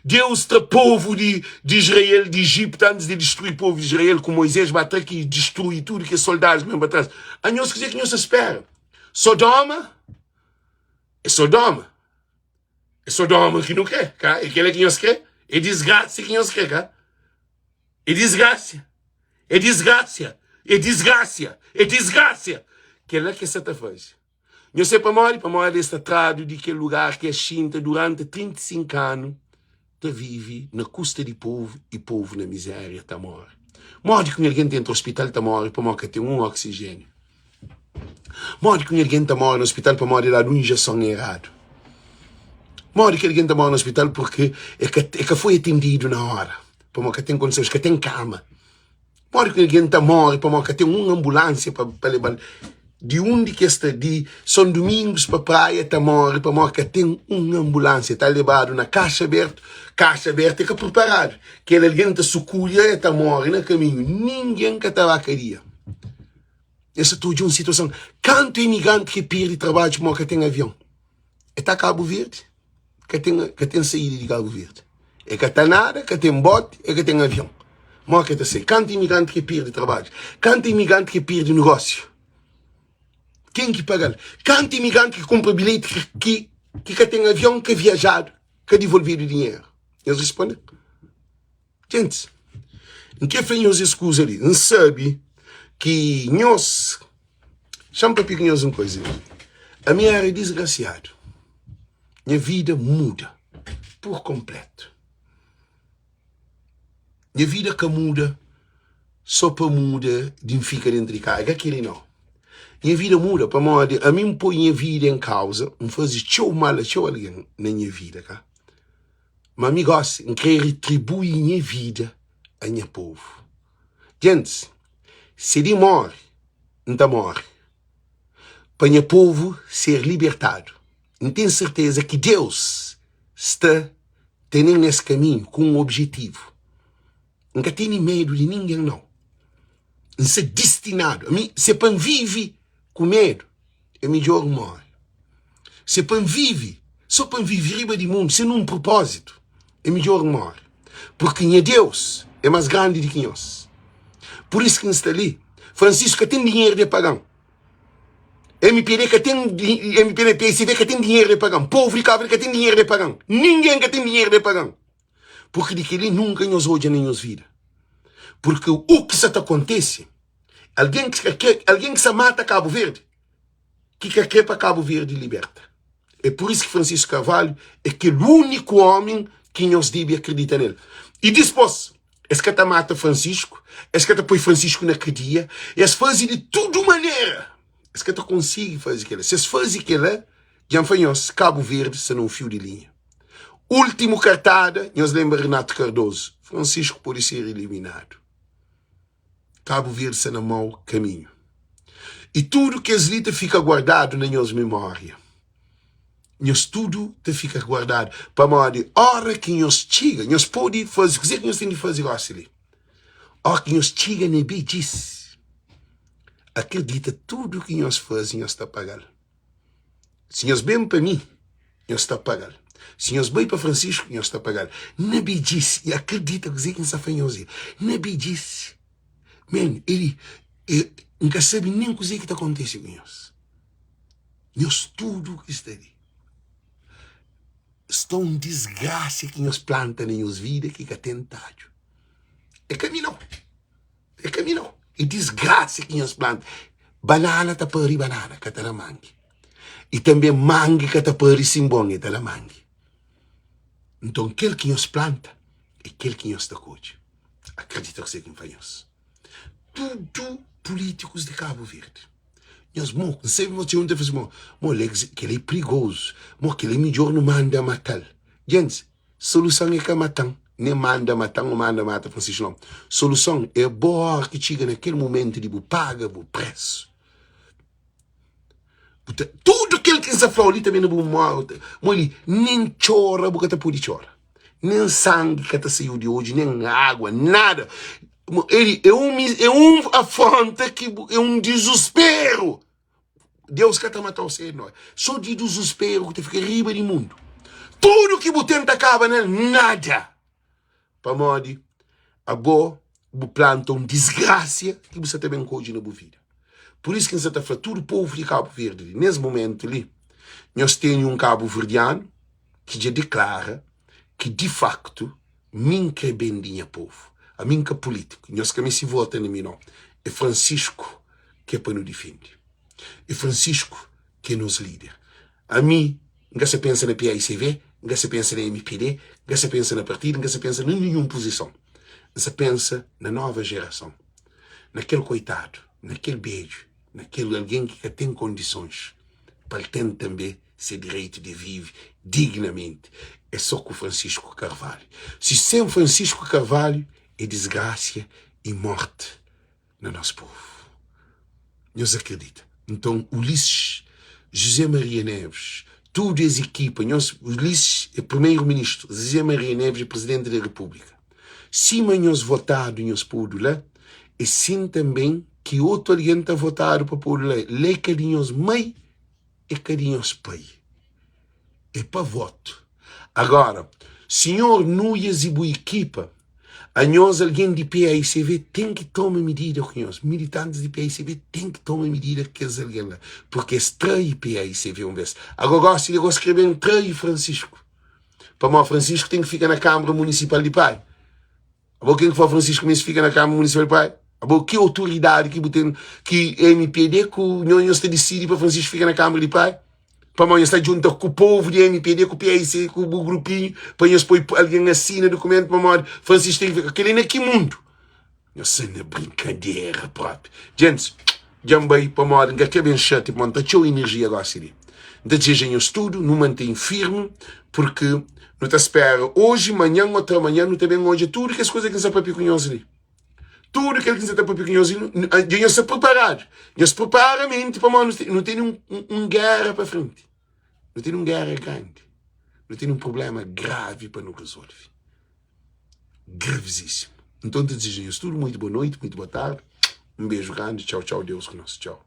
Deus tra povu di, di Israel di Egiptu antis di distrui povu di Israel ku Moisés ba tra ki distrui tudu kes soldadus ki ben pa tras. Anhos kuzê ki nhos ta spera? Sodoma? É Sodoma. É Sodoma ki nu krê, ka? É kela ki nhos krê? É disgrasa ki nhos krê, ka? É disgrasa. É disgrasa. É disgrasa. É disgrasa. Kela ki es sa ta faze. Nhos sabe pamodi? Pamodi es ta tradu di kel lugar ki es xinta durante 35 anu ta vive na kusta di povu i povu na mizéria ta móre. Modi ki un algen ta entra ospital ta móre pamodi ka ten un oksijéniu? Modi ki un algen ta móre na ospital pamodi el dadu un injeson eradu? Modi ki algen ta móre na ospital purki el ka, el ka foi atendidu na óra? pamodi ka ten kondisons, ka ten kama. Modi ki algen ta móre pamodi ka ten un anbulánsia pa leba-l di undi ki es sta, di Son Dumingus pa Praia, ta móre pamodi ka ten un anbulánsia, ta lebadu na kaxa abertu, kaxa abertu é ka priparadu, kel algen ta sukulha, el ta móre na kaminhu, ningen ka ta ba kadia. Es sa ta odja un situason, kantu imigranti ki perde trabadju pamodi ka ten avion, el ta Kabu Verdi? Ka ten, ka ten saída di Kabu Verdi. E ka ta nada, ka ten boti, e ka ten avion. Mó ke ta sai? Kantu imigranti ke pirdi trabadju? Kantu imigranti ke pirdi negósiu? Ken ki paga-l? Kantu imigranti ki kunpra bilheti ki, ki, ki ka ten avion, ka viajadu, ka divolvedu dinheru? Nhos responde. Gentis, N kre fla nhos es kuza li. N sabe ki nhos. Xa-m papia ku nhos un kuza li. Ami éra disgrasiadu. Nha vida muda pur konplétu. Nha vida ka muda sô pa muda di N fika déntu di kaza. É ka kel-li nau. Nha vida muda pamodi ami N poi nha vida en kauza. N faze txeu mal a txeu algen na nha vida, ka? Ma mi gosi N kre ritribui nha vida a nha povu. Djentis, si di móre, N ta móre, pa nha povu ser libertadu. N ten serteza ki Deus sta tene-m nes kaminhu ku un objetivu. N ka tene medu di ningen, nau. N sta distinadu. Ami, se pa N vive ku medu, é midjór N móre. Se pa N vive, sô pa N vive riba di mundu sen un propózitu, é midjór N móre. Purki nha Deus é más grandi di ki nhos. Pur isu ki N sta li. Francisco ka ten dinheru di paga-m. MPD ka ten, MPD, PSB ka ten dinheru di paga-m. Povu di Kabu Verdi ka ten dinheru di paga-m. Ningen ka ten dinheru di paga-m. Purki di kel-li nunka nhos odja na nhos vida. Purki u ki sa ta kontise, algen ki ka kre, algen ki sa mata Kabu Verdi, ki ka kre pa Kabu Verdi liberta. É pur isu ki Francisco Carvalho é kel úniku ómi ki nhos debe akredita nel. I dispôs, es ka ta mata Francisco, es ka ta poi Francisco na kadia, es faze di tudu manera, es ka ta konsigi faze kel-la. Si es faze kel-la, dja N fla nhos, Kabu Verdi sta na un fiu di linha. Últimu kartada, nhos lenbra Renato Cardoso, Francisco pode ser eliminadu. Kabu Verdi sta na mau kaminhu. I tudu kes li ta fika guardadu na nhos mimória. Nhos tudu ta fika guardadu. Pamodi óra ki nhos txiga, nhos pode faze kuzê ki nhos ten di faze gósi li. Óra ki nhos txiga na bedjis, akredita tudu ki nhos faze nhos ta paga-l. Si nhos ben pa mi, nhos ta paga-l. Si nhos bai pa Francisco, nhos ta paga-l. Na bedjis, i akredita kuzê ki N sta fla nhos li. Na bedjis, men, eli, e, N ka sabe nen kuzê ki ta kontise ku nhos. Nhos tudu ki sta li, sta un disgrasia ki nhos planta na nhos vida ki ka ten tadju. É ka mi nau. É ka mi nau. É disgrasia ki nhos planta. Banana ta pari banana, ka ta da mangi. I tanbe mangi ka ta pari sinbon, e ta da mangi. Nton kel ki nhos planta é kel ki nhos ta kodje. Akredita kuzê ki N fla nhos. Tudu pulítikus di Kabu Verdi, nhos mo, N sabe ma txeu un ta fla si, mo, mo Alex, kel-li é prigozu, mo kel-li é midjór nu manda mata-l. Djentis, Soluson é ka mata-m, nen manda mata-m ô manda mata Francisco, nau. Soluson é bo óra ki txiga na kel momentu di bu paga bu présu. Bu ta, tudu kel ki N sta fla-u li ta ben na bu memória. Mo li, nen txora bu ka ta pode txora, nen sangi ka ta saiu di odju, nen água, nada. Eli é un, é un afronta ki bu, é un dizusperu. Deus ka ta matau sedu no. So di dizusperu ku ta fika riba di mundu. Tudu ki bu ten ta kaba nel, nada. Pamodi abo bu planta un disgrasia ki bu sa ta ben kodje na bu vida. Pur isu ki N sa ta fla tudu povu di Kabu Verdi li, nes mumentu li, nhos tene un kabuverdianu ki dja diklara ki di faktu mi N kre ben di nha povu. Ami N ka pulitiku, nhos ka meste vota na mi no. É Francisco ki é pa nu difende. É Francisco ki é nos líder. Ami, N ka sa pensa na PAICV, N ka sa pensa na MPD, N ka sa pensa na partidu, N ka sa pensa na ninhun puzison. N sa pensa na nova jerason, na kel koitadu, na kel bedju, na kel algen ki ka ten kondisons pa el ten tanbe. se direitu di vive dignamenti é só ku Francisco Carvalho. Si sen Francisco Carvalho é disgrasia y morti na nos povu. Nhos akredita? Nton Ulisses, José Maria Neves, tudu es ekipa, nhos, Ulisses é primeiro ministru, José Maria Neves é presidenti da repúblika. Sima nhos votadu nhos podu la, é sin tanben ki otu algen ta votadu pa podu la. La é ka di nhos mai, é ka di nhos pai. É pa votu. Agora, senhor Nuias e bu ekipa, anhos algen di PAICV ten ki toma midida ku nhos. Militantis di PAICV ten ki toma midida ku kes algen la, porque es trai PAICV un bes. Agora gosi li gos kre ben trai Francisco. Pamodi Francisco ten ki fika na Câmara Municipal di Praia. Abo ken ki fla Francisco meste fika na Câmara Municipal di Praia? Abo ki autoridadi ki bu ten ki MPD ku nho nhos ta disidi pa Francisco fika na Câmara di Praia? Pamodi nhos ta djunta ku povu di MPD ku PAIC ku bu grupinhu pa nhos poi algen asina dukumentu pamodi Francisco ten ki fika. Kel-li na ki mundu? Nhos sta na brinkadera propi. Gentis, dja N bai pamodi N ka kre ben xati pamodi N ta txeu inerjia gosi li. N ta dizeja nhos tudu nu mantém firmi purki nu ta spera oji, manhan, otramanhan nu ta ben odja tudu kes kuza ki N sta papia ku nhos li. Tudu kel ki N sta ta papia ku nhos li, dja nhos sta priparadu. Nhos pripara menti pamodi nu tene un géra pa frenti. Nu tene un géra grandi. Nu tene un prubléma gravi pa nu rezolve. Gravizíssimo. Nton, ta dizeja nhos tudu muitu boa noiti, muitu boa tardi. Un beju grandi. Txau, txau. Deus ku nos. Txau.